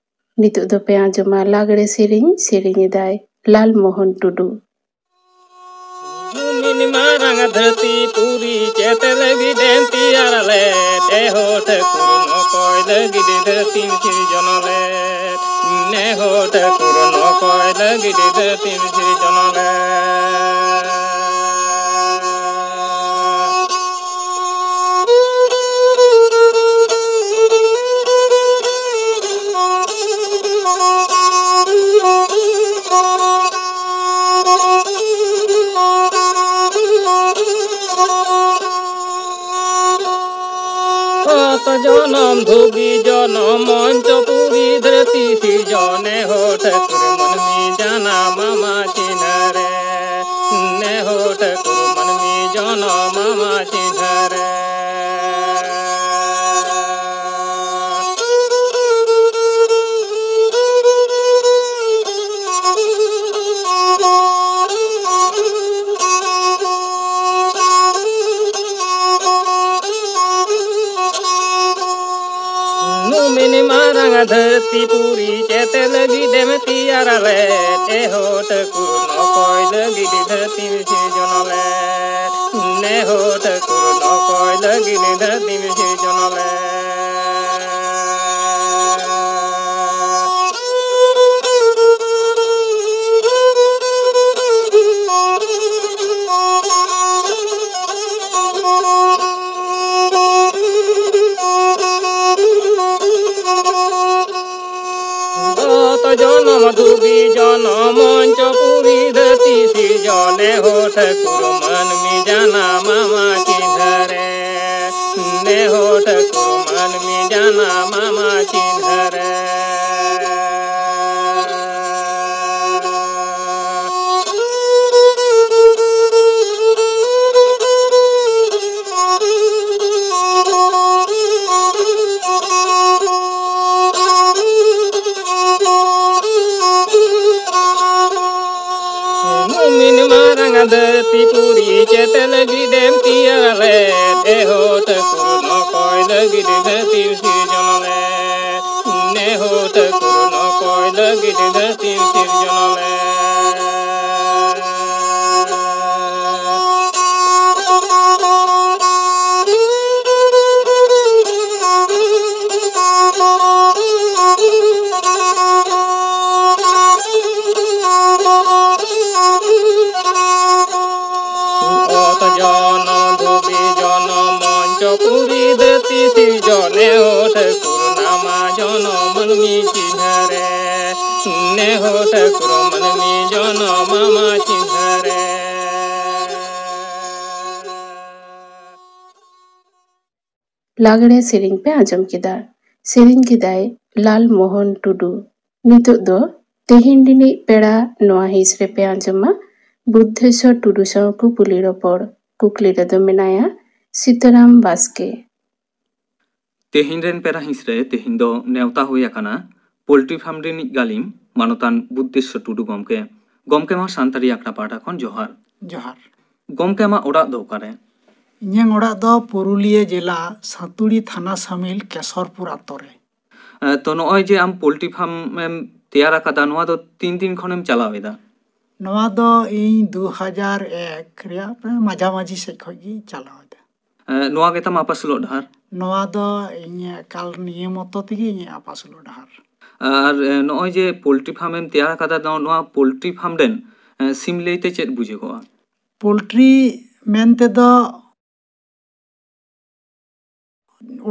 ᱱᱤᱛᱚᱜ ᱫᱚᱯᱮ ᱟᱸᱡᱚᱢᱟ ᱞᱟᱜᱽᱲᱮ ᱥᱮᱨᱮᱧ, ᱥᱮᱨᱮᱧ ᱮᱫᱟᱭ ᱞᱟᱞ ᱢᱳᱦᱚᱱ ᱴᱩᱰᱩ᱾ ᱢᱤᱫ ᱢᱟᱨᱟᱝ ᱫᱷᱟᱹᱨᱛᱤ ᱯᱩᱨᱤ ᱪᱮᱫ ᱞᱟᱹᱜᱤᱫ ᱮᱢ ᱛᱮᱭᱟᱨ ᱞᱮᱫ? ᱮ ᱦᱳ ᱴᱷᱟᱹᱠᱩᱨ, ᱱᱚᱠᱚᱭ ᱞᱟᱹᱜᱤᱫ ᱫᱷᱟᱹᱨᱛᱤᱢ ᱥᱤᱨᱡᱚᱱ ᱞᱮᱫ? ᱱᱮ ᱦᱳ ᱴᱷᱟᱹᱠᱩᱨ, ᱱᱚᱠᱚᱭ ᱞᱟᱹᱜᱤᱫ ᱫᱷᱟᱹᱨᱛᱤᱢ ᱥᱤᱨᱡᱚᱱ ᱞᱮᱫ? ᱚᱛ ᱡᱚᱱᱚᱢ ᱫᱷᱩᱵᱤ ᱡᱚᱱᱚᱢ ᱢᱚᱧᱪᱚᱯᱩᱨᱤ ᱫᱷᱟᱹᱨᱛᱤ ᱥᱤᱨᱡᱚᱱ ᱮ ᱦᱳ ᱴᱷᱟᱹᱠᱩᱨ ᱢᱟᱹᱱᱢᱤ ᱡᱟᱱᱟᱢ ᱟᱢᱟ ᱪᱤᱱᱦᱟᱹ ᱨᱮ᱾ ᱱᱮ ᱦᱳ ᱴᱷᱟᱹᱠᱩᱨ ᱢᱟᱹᱱᱢᱤ ᱡᱚᱱᱚᱢ ᱟᱢᱟ ᱪᱤᱱᱦᱟᱹ ᱨᱮ᱾ ᱱᱩᱢᱤᱱ ᱢᱟᱨᱟᱝ ᱫᱷᱟᱹᱨᱛᱤ ᱯᱩᱨᱤ ᱪᱮᱫ ᱞᱟᱹᱜᱤᱫ ᱮᱢ ᱛᱮᱭᱟᱨ ᱞᱮᱫ? ᱮ ᱦᱳ ᱴᱷᱟᱹᱠᱩᱨ, ᱱᱚᱠᱚᱭ ᱞᱟᱹᱜᱤᱫ ᱫᱷᱟᱹᱨᱛᱤᱢ ᱥᱤᱨᱡᱚᱱ ᱞᱮᱫ? ᱱᱮ ᱦᱳ ᱴᱷᱟᱹᱠᱩᱨ, ᱱᱚᱠᱚᱭ ᱞᱟᱹᱜᱤᱫ ᱫᱷᱟᱹᱨᱛᱤᱢ ᱥᱤᱨᱡᱚᱱ ᱞᱮᱫ? ᱚᱛ ᱡᱚᱱᱚᱢ ᱫᱷᱩᱵᱤ ᱡᱚᱱᱚᱢ ᱢᱚᱧᱪᱚᱯᱩᱨᱤ ᱫᱷᱟᱹᱨᱛᱤ ᱥᱤᱨᱡᱚᱱ ᱮ ᱦᱳ ᱴᱷᱟᱹᱠᱩᱨ ᱢᱟᱹᱱᱢᱤ ᱡᱟᱱᱟᱢ ᱟᱢᱟ ᱪᱤᱱᱦᱟᱹ ᱨᱮ᱾ ᱱᱮ ᱦᱳ ᱴᱷᱟᱹᱠᱩᱨ ᱢᱟᱹᱱᱢᱤ ᱡᱟᱱᱟᱢ ᱟᱢᱟ ᱪᱤᱱᱦᱟᱹ ᱨᱮ᱾ ᱢᱩᱢᱤᱱ ᱢᱟᱨᱟᱝ ᱫᱷᱟᱹᱨᱛᱤ ᱯᱩᱨᱤ ᱪᱮᱫ ᱞᱟᱹᱜᱤᱫ ᱮᱢ ᱛᱮᱭᱟᱨ ᱞᱮᱫ? ᱮᱦᱳ ᱴᱷᱟᱹᱠᱩᱨ ᱱᱚᱠᱚᱭ ᱞᱟᱹᱜᱤᱫ ᱫᱷᱟᱹᱨᱛᱤ ᱥᱤᱨᱡᱚᱱ ᱞᱮᱫ? ᱱᱮᱦᱳ ᱴᱷᱟᱹᱠᱩᱨ ᱱᱚᱠᱚᱭ ᱞᱟᱹᱜᱤᱫ ᱫᱷᱟᱹᱨᱛᱤ ᱥᱤᱨᱡᱚᱱ ᱞᱮᱫ? ᱚᱛ ᱡᱚᱱᱚᱢ ᱫᱷᱩᱵᱤ ᱡᱚᱱᱚᱢ ᱢᱚᱧᱪᱚᱯᱩᱨᱤ ᱫᱷᱟᱹᱨᱛᱤ ᱥᱤᱨᱡᱚᱱ ᱮᱦᱳ ᱴᱷᱟᱹᱠᱩᱨ ᱱᱟᱢᱟ ᱡᱚᱱᱚᱢ ᱢᱟᱹᱱᱢᱤ ᱪᱤᱱᱦᱟᱹ ᱨᱮ᱾ ᱱᱮᱦᱳ ᱴᱷᱟᱹᱠᱩᱨ ᱢᱟᱹᱱᱢᱤ ᱡᱚᱱᱚᱢ ᱟᱢᱟ ᱪᱤᱱᱦᱟᱹ ᱨᱮ᱾ ᱞᱟᱜᱽᱲᱮ ᱥᱮᱨᱮᱧ ᱯᱮ ᱟᱸᱡᱚᱢ ᱠᱮᱫᱟ᱾ ᱥᱮᱨᱮᱧ ᱠᱮᱫᱟᱭ ᱞᱟᱞ ᱢᱳᱦᱚᱱ ᱴᱩᱰᱩ᱾ ᱱᱤᱛᱚᱜ ᱫᱚ ᱛᱮᱦᱮᱧ ᱨᱤᱱᱤᱡ ᱯᱮᱲᱟ ᱱᱚᱣᱟ ᱦᱤᱸᱥ ᱨᱮᱯᱮ ᱟᱸᱡᱚᱢᱟ ᱵᱩᱫᱽᱫᱷᱮᱥᱣᱚᱨ ᱴᱩᱰᱩ ᱥᱟᱶ ᱠᱩᱯᱩᱞᱤ ᱨᱚᱯᱚᱲ᱾ ᱠᱩᱠᱞᱤ ᱨᱮᱫᱚ ᱢᱮᱱᱟᱭᱟ ᱥᱤᱛᱟᱨᱟᱢ ᱵᱟᱥᱠᱮ᱾ ᱛᱮᱦᱮᱧ ᱨᱮᱱ ᱯᱮᱲᱟ ᱦᱤᱸᱥ ᱨᱮ ᱛᱮᱦᱮᱧ ᱫᱚ ᱱᱮᱣᱛᱟ ᱦᱩᱭ ᱟᱠᱟᱱᱟ ᱯᱳᱞᱴᱨᱤ ᱯᱷᱟᱨᱢ ᱨᱤᱱᱤᱡ ᱜᱟᱹᱞᱤᱢ ᱢᱟᱱᱚᱛᱟᱱ ᱵᱩᱫᱽᱫᱷᱮᱥᱣᱚᱨ ᱴᱩᱰᱩ ᱜᱚᱢᱠᱮ᱾ ᱜᱚᱢᱠᱮ ᱢᱟ ᱥᱟᱱᱛᱟᱲᱤ ᱟᱠᱷᱲᱟ ᱯᱟᱦᱴᱟ ᱠᱷᱚᱱ ᱡᱚᱦᱟᱨ᱾ ᱡᱚᱦᱟᱨ᱾ ᱜᱚᱢᱠᱮ ᱟᱢᱟᱜ ᱚᱲᱟᱜ ᱫᱚ ᱚᱠᱟᱨᱮ? ᱤᱧᱟᱹᱝ ᱚᱲᱟᱜ ᱫᱚ ᱯᱩᱨᱩᱞᱤᱭᱟᱹ ᱡᱮᱞᱟ ᱥᱟᱹᱛᱩᱲᱤ ᱛᱷᱟᱱᱟ ᱥᱟᱢᱤᱞ ᱠᱮᱥᱚᱨᱯᱩᱨ ᱟᱛᱳ ᱨᱮ᱾ ᱮ, ᱛᱚ ᱱᱚᱜᱼᱚᱭ ᱡᱮ ᱟᱢ ᱯᱳᱞᱴᱨᱤ ᱯᱷᱟᱨᱢ ᱮᱢ ᱛᱮᱭᱟᱨ ᱟᱠᱟᱫᱟ, ᱱᱚᱣᱟ ᱫᱚ ᱛᱤᱱ ᱫᱤᱱ ᱠᱷᱚᱱᱮᱢ ᱪᱟᱞᱟᱣ ᱮᱫᱟ? ᱱᱚᱣᱟ ᱫᱚ ᱤᱧ ᱫᱩ ᱦᱟᱡᱟᱨ ᱮᱠ ᱨᱮᱭᱟᱜ ᱢᱟᱡᱷᱟᱢᱟᱡᱷᱤ ᱥᱮᱫ ᱠᱷᱚᱱ ᱜᱤᱧ ᱪᱟᱞᱟᱣ ᱮᱫᱟ᱾ ᱮ, ᱱᱚᱣᱟ ᱜᱮᱛᱟᱢ ᱟᱯᱟᱥᱩᱞᱚᱜ ᱰᱟᱦᱟᱨ? ᱱᱚᱣᱟ ᱫᱚ ᱤᱧ ᱮᱠᱟᱞ ᱱᱤᱭᱟᱹ ᱢᱚᱛᱚ ᱛᱮᱜᱮ ᱤᱧᱟᱹᱜ ᱟᱯᱟᱥᱩᱞᱚᱜ ᱰᱟᱦᱟᱨ᱾ ᱟᱨ, ᱮ, ᱱᱚᱜᱼᱚᱭ ᱡᱮ ᱯᱳᱞᱴᱨᱤ ᱯᱷᱟᱨᱢ ᱮᱢ ᱛᱮᱭᱟᱨ ᱟᱠᱟᱫᱟ, ᱱᱚᱣᱟ, ᱱᱚᱣᱟ ᱯᱳᱞᱴᱨᱤ ᱯᱷᱟᱨᱢ ᱨᱮᱱ, ᱮ, ᱥᱤᱢ ᱞᱟᱹᱭᱛᱮ ᱪᱮᱫ ᱵᱩᱡᱷᱟᱹᱜᱚᱜᱼᱟ? ᱯᱳᱞᱴᱨᱤ ᱢᱮᱱ ᱛᱮᱫᱚ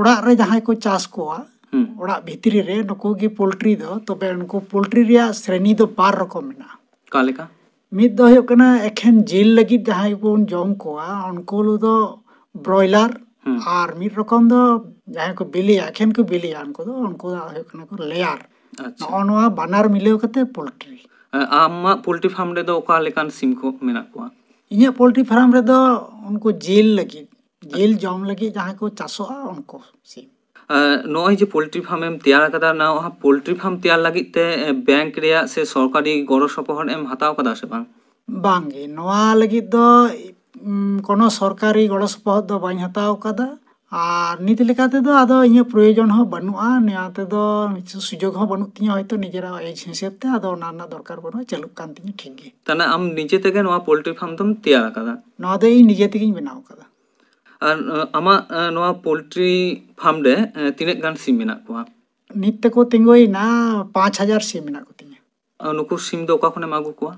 ᱚᱲᱟᱜ ᱨᱮ ᱡᱟᱦᱟᱸᱭ ᱠᱚ ᱪᱟᱥ ᱠᱚᱣᱟ, ᱦᱩᱸ᱾ ᱚᱲᱟᱜ ᱵᱷᱤᱛᱨᱤ ᱨᱮ ᱱᱩᱠᱩ ᱜᱮ ᱯᱳᱞᱴᱨᱤ ᱫᱚ᱾ ᱛᱚᱵᱮ ᱱᱩᱠᱩ ᱯᱳᱞᱴᱨᱤ ᱨᱮᱭᱟᱜ ᱥᱨᱮᱱᱤ ᱫᱚ ᱵᱟᱨ ᱨᱚᱠᱚᱢ ᱢᱮᱱᱟᱜᱼᱟ᱾ ᱚᱠᱟ ᱞᱮᱠᱟ? ᱢᱤᱫ ᱫᱚ ᱦᱩᱭᱩᱜ ᱠᱟᱱᱟ ᱮᱠᱷᱮᱱ ᱡᱤᱞ ᱞᱟᱹᱜᱤᱫ ᱡᱟᱦᱟᱸᱭ ᱵᱚᱱ ᱡᱚᱢ ᱠᱚᱣᱟ, ᱩᱱᱠᱩ ᱫᱚ ᱵᱨᱚᱭᱞᱟᱨ᱾ ᱦᱩᱸ᱾ ᱟᱨ ᱢᱤᱫ ᱨᱚᱠᱚᱢ ᱫᱚ ᱡᱟᱦᱟᱸᱭ ᱠᱚ ᱵᱤᱞᱤᱭᱟ, ᱮᱠᱷᱮᱱ ᱠᱚ ᱵᱤᱞᱤᱭᱟ, ᱩᱱᱠᱩ ᱫᱚ, ᱩᱱᱠᱩ ᱫᱚ ᱦᱩᱭᱩᱜ ᱠᱟᱱᱟ ᱠᱚ ᱞᱮᱭᱟᱨ᱾ ᱟᱪᱪᱷᱟ᱾ ᱱᱚᱜᱼᱚ ᱱᱚᱣᱟ ᱵᱟᱱᱟᱨ ᱢᱤᱞᱟᱹᱣ ᱠᱟᱛᱮ ᱯᱳᱞᱴᱨᱤ᱾ ᱮ, ᱟᱢᱟᱜ ᱯᱳᱞᱴᱨᱤ ᱯᱷᱟᱨᱢ ᱨᱮᱫᱚ ᱚᱠᱟ ᱞᱮᱠᱟᱱ ᱥᱤᱢ ᱠᱚ ᱢᱮᱱᱟᱜ ᱠᱚᱣᱟ? ᱤᱧᱟᱹᱜ ᱯᱳᱞᱴᱨᱤ ᱯᱷᱟᱨᱢ ᱨᱮᱫᱚ ᱩᱱᱠᱩ ᱡᱤᱞ ᱞᱟᱹᱜᱤᱫ, ᱡᱤᱞ ᱡᱚᱢ ᱞᱟᱹᱜᱤᱫ ᱡᱟᱦᱟᱸᱭ ᱠᱚ ᱪᱟᱥᱚᱜᱼᱟ, ᱩᱱᱠᱩ ᱥᱤᱢ᱾ ᱮ, ᱱᱚᱜᱼᱚᱭ ᱡᱮ ᱯᱳᱞᱴᱨᱤ ᱯᱷᱟᱨᱢ ᱮᱢ ᱛᱮᱭᱟᱨ ᱟᱠᱟᱫᱟ, ᱱᱚᱣᱟ ᱯᱳᱞᱴᱨᱤ ᱯᱷᱟᱨᱢ ᱛᱮᱭᱟᱨ ᱞᱟᱹᱜᱤᱫ ᱛᱮ, ᱮ, ᱵᱮᱝᱠ ᱨᱮᱭᱟᱜ ᱥᱮ ᱥᱚᱨᱠᱟᱨᱤ ᱜᱚᱲᱚ ᱥᱚᱯᱚᱦᱚᱫ ᱮᱢ ᱦᱟᱛᱟᱣ ᱟᱠᱟᱫᱟ ᱥᱮ ᱵᱟᱝ? ᱵᱟᱝᱜᱮ, ᱱᱚᱣᱟ ᱞᱟᱹᱜᱤᱫ ᱫᱚ, ᱩᱢ, ᱠᱳᱱᱳ ᱥᱚᱨᱠᱟᱨᱤ ᱜᱚᱲᱚ ᱥᱚᱯᱚᱦᱚᱫ ᱫᱚ ᱵᱟᱹᱧ ᱦᱟᱛᱟᱣ ᱟᱠᱟᱫᱟ᱾ ᱟᱨ ᱱᱤᱛ ᱞᱮᱠᱟ ᱛᱮᱫᱚ ᱟᱫᱚ ᱤᱧᱟᱹᱜ ᱯᱨᱚᱭᱳᱡᱚᱱ ᱦᱚᱸ ᱵᱟᱹᱱᱩᱜᱼᱟ, ᱱᱚᱣᱟ ᱛᱮᱫᱚ ᱥᱩᱡᱳᱜᱽ ᱦᱚᱸ ᱵᱟᱹᱱᱩᱜ ᱛᱤᱧᱟᱹ ᱦᱚᱭᱛᱳ ᱱᱤᱡᱮᱨᱟᱜ ᱮᱡᱽ ᱦᱤᱥᱟᱹᱵ ᱛᱮ, ᱟᱫᱚ ᱚᱱᱟ ᱨᱮᱱᱟᱜ ᱫᱚᱨᱠᱟᱨ ᱵᱟᱹᱱᱩᱜᱼᱟ, ᱪᱟᱹᱞᱩᱜ ᱠᱟᱱ ᱛᱤᱧᱟᱹ ᱴᱷᱤᱠ ᱜᱮ᱾ ᱛᱟᱦᱞᱮ ᱟᱢ ᱱᱤᱡᱮ ᱛᱮᱜᱮ ᱱᱚᱣᱟ ᱯᱳᱞᱴᱨᱤ ᱯᱷᱟᱨᱢ ᱫᱚᱢ ᱛᱮᱭᱟᱨ ᱟᱠᱟᱫᱟ? ᱱᱚᱣᱟ ᱫᱚ ᱤᱧ ᱱᱤᱡᱮ ᱛᱮᱜᱮᱧ ᱵᱮᱱᱟᱣ ᱟᱠᱟᱫᱟ᱾ ᱟᱨ, ᱟᱸ, ᱟᱢᱟᱜ, ᱟᱸ, ᱱᱚᱣᱟ ᱯᱳᱞᱴᱨᱤ ᱯᱷᱟᱨᱢ ᱨᱮ, ᱟᱸ, ᱛᱤᱱᱟᱹᱜ ᱜᱟᱱ ᱥᱤᱢ ᱢᱮᱱᱟᱜ ᱠᱚᱣᱟ? ᱱᱤᱛ ᱛᱮᱠᱚ ᱛᱤᱸᱜᱩᱭᱮᱱᱟ ᱯᱟᱸᱪ ᱦᱟᱡᱟᱨ ᱥᱤᱢ ᱢᱮᱱᱟᱜ ᱠᱚᱛᱤᱧᱟ᱾ ᱟᱨ ᱱᱩᱠᱩ ᱥᱤᱢ ᱫᱚ ᱚᱠᱟ ᱠᱷᱚᱱᱮᱢ ᱟᱹᱜᱩ ᱠᱚᱣᱟ?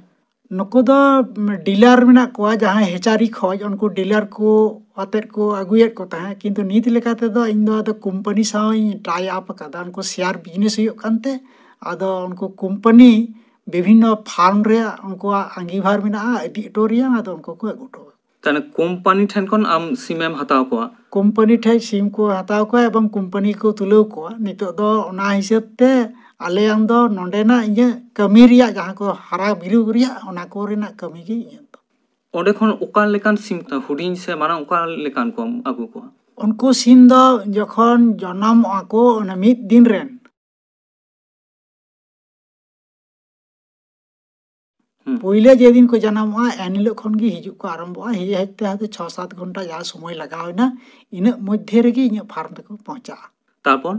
ᱱᱩᱠᱩ ᱫᱚ ᱰᱤᱞᱟᱨ ᱢᱮᱱᱟᱜ ᱠᱚᱣᱟ, ᱡᱟᱦᱟᱸᱭ ᱦᱮᱪᱟᱨᱤ ᱠᱷᱚᱡ ᱩᱱᱠᱩ ᱰᱤᱞᱟᱨ ᱠᱚ ᱟᱛᱮᱫ ᱠᱚ ᱟᱹᱜᱩᱭᱮᱫ ᱠᱚ ᱛᱟᱦᱮᱸᱫ, ᱠᱤᱱᱛᱩ ᱱᱤᱛ ᱞᱮᱠᱟ ᱛᱮᱫᱚ ᱤᱧ ᱫᱚ ᱟᱫᱚ ᱠᱳᱢᱯᱟᱱᱤ ᱥᱟᱶ ᱤᱧ ᱴᱟᱭ ᱟᱯ ᱟᱠᱟᱫᱟ᱾ ᱩᱱᱠᱩ ᱥᱮᱭᱟᱨ ᱵᱤᱡᱽᱱᱮᱥ ᱦᱩᱭᱩᱜ ᱠᱟᱱᱛᱮ, ᱟᱫᱚ ᱩᱱᱠᱩ ᱠᱳᱢᱯᱟᱱᱤ ᱵᱤᱵᱷᱤᱱᱱᱚ ᱯᱷᱟᱨᱢ ᱨᱮ ᱩᱱᱠᱩᱣᱟᱜ ᱟᱸᱜᱤᱵᱷᱟᱨ ᱢᱮᱱᱟᱜᱼᱟ, ᱤᱫᱤ ᱦᱚᱴᱚ ᱨᱮᱭᱟᱜ, ᱟᱫᱚ ᱩᱱᱠᱩ ᱠᱚ ᱟᱹᱜᱩ ᱦᱚᱴᱚ ᱠᱟᱜᱼᱟ᱾ ᱛᱟᱦᱞᱮ ᱠᱳᱢᱯᱟᱱᱤ ᱴᱷᱮᱱ ᱠᱷᱚᱱ ᱟᱢ ᱥᱤᱢᱮᱢ ᱦᱟᱛᱟᱣ ᱠᱚᱣᱟ? ᱠᱳᱢᱯᱟᱱᱤ ᱴᱷᱮᱱ ᱥᱤᱢ ᱠᱚ ᱦᱟᱛᱟᱣ ᱠᱚᱣᱟ ᱮᱵᱚᱝ ᱠᱳᱢᱯᱟᱱᱤ ᱠᱚ ᱛᱩᱞᱟᱹᱣ ᱠᱚᱣᱟ᱾ ᱱᱤᱛᱚᱜ ᱫᱚ ᱚᱱᱟ ᱦᱤᱥᱟᱹᱵ ᱛᱮ ᱟᱞᱮᱭᱟᱝ ᱫᱚ ᱱᱚᱰᱮᱱᱟᱜ ᱤᱧᱟᱹᱜ ᱠᱟᱹᱢᱤ ᱨᱮᱭᱟᱜ, ᱡᱟᱦᱟᱸ ᱠᱚ ᱦᱟᱨᱟ ᱵᱤᱨᱩ ᱨᱮᱭᱟᱜ, ᱚᱱᱟ ᱠᱚ ᱨᱮᱱᱟᱜ ᱠᱟᱹᱢᱤ ᱜᱮ ᱤᱧᱟᱹᱜ ᱫᱚ᱾ ᱚᱸᱰᱮ ᱠᱷᱚᱱ ᱚᱠᱟ ᱞᱮᱠᱟᱱ ᱥᱤᱢ, ᱦᱩᱰᱤᱧ ᱥᱮ ᱢᱟᱨᱟᱝ, ᱚᱠᱟ ᱞᱮᱠᱟᱱ ᱠᱚᱢ ᱟᱹᱜᱩ ᱠᱚᱣᱟ? ᱩᱱᱠᱩ ᱥᱤᱢ ᱫᱚ ᱡᱚᱠᱷᱚᱱ ᱡᱚᱱᱚᱢᱚᱜᱼᱟ ᱠᱚ, ᱚᱱᱟ ᱢᱤᱫ ᱫᱤᱱ ᱨᱮᱱ, ᱦᱩᱸ᱾ ᱯᱳᱭᱞᱳ ᱡᱮᱫᱤᱱ ᱠᱚ ᱡᱟᱱᱟᱢᱚᱜᱼᱟ, ᱮᱱ ᱦᱤᱞᱳᱜ ᱠᱷᱚᱱ ᱜᱮ ᱦᱤᱡᱩᱜ ᱠᱚ ᱟᱨᱟᱢᱵᱷᱚᱜᱼᱟ᱾ ᱦᱮᱡ ᱦᱮᱡ ᱛᱮ ᱦᱚᱭᱛᱳ ᱪᱷᱚ ᱥᱟᱛ ᱜᱷᱚᱱᱴᱟ ᱡᱟ ᱥᱚᱢᱚᱭ ᱞᱟᱜᱟᱣ ᱮᱱᱟ, ᱤᱱᱟᱹᱜ ᱢᱚᱫᱽᱫᱷᱮ ᱨᱮᱜᱮ ᱤᱧᱟᱹᱜ ᱯᱷᱟᱨᱢ ᱛᱮᱠᱚ ᱯᱳᱸᱣᱪᱷᱟᱜᱼᱟ᱾ ᱛᱟᱨᱯᱚᱨ?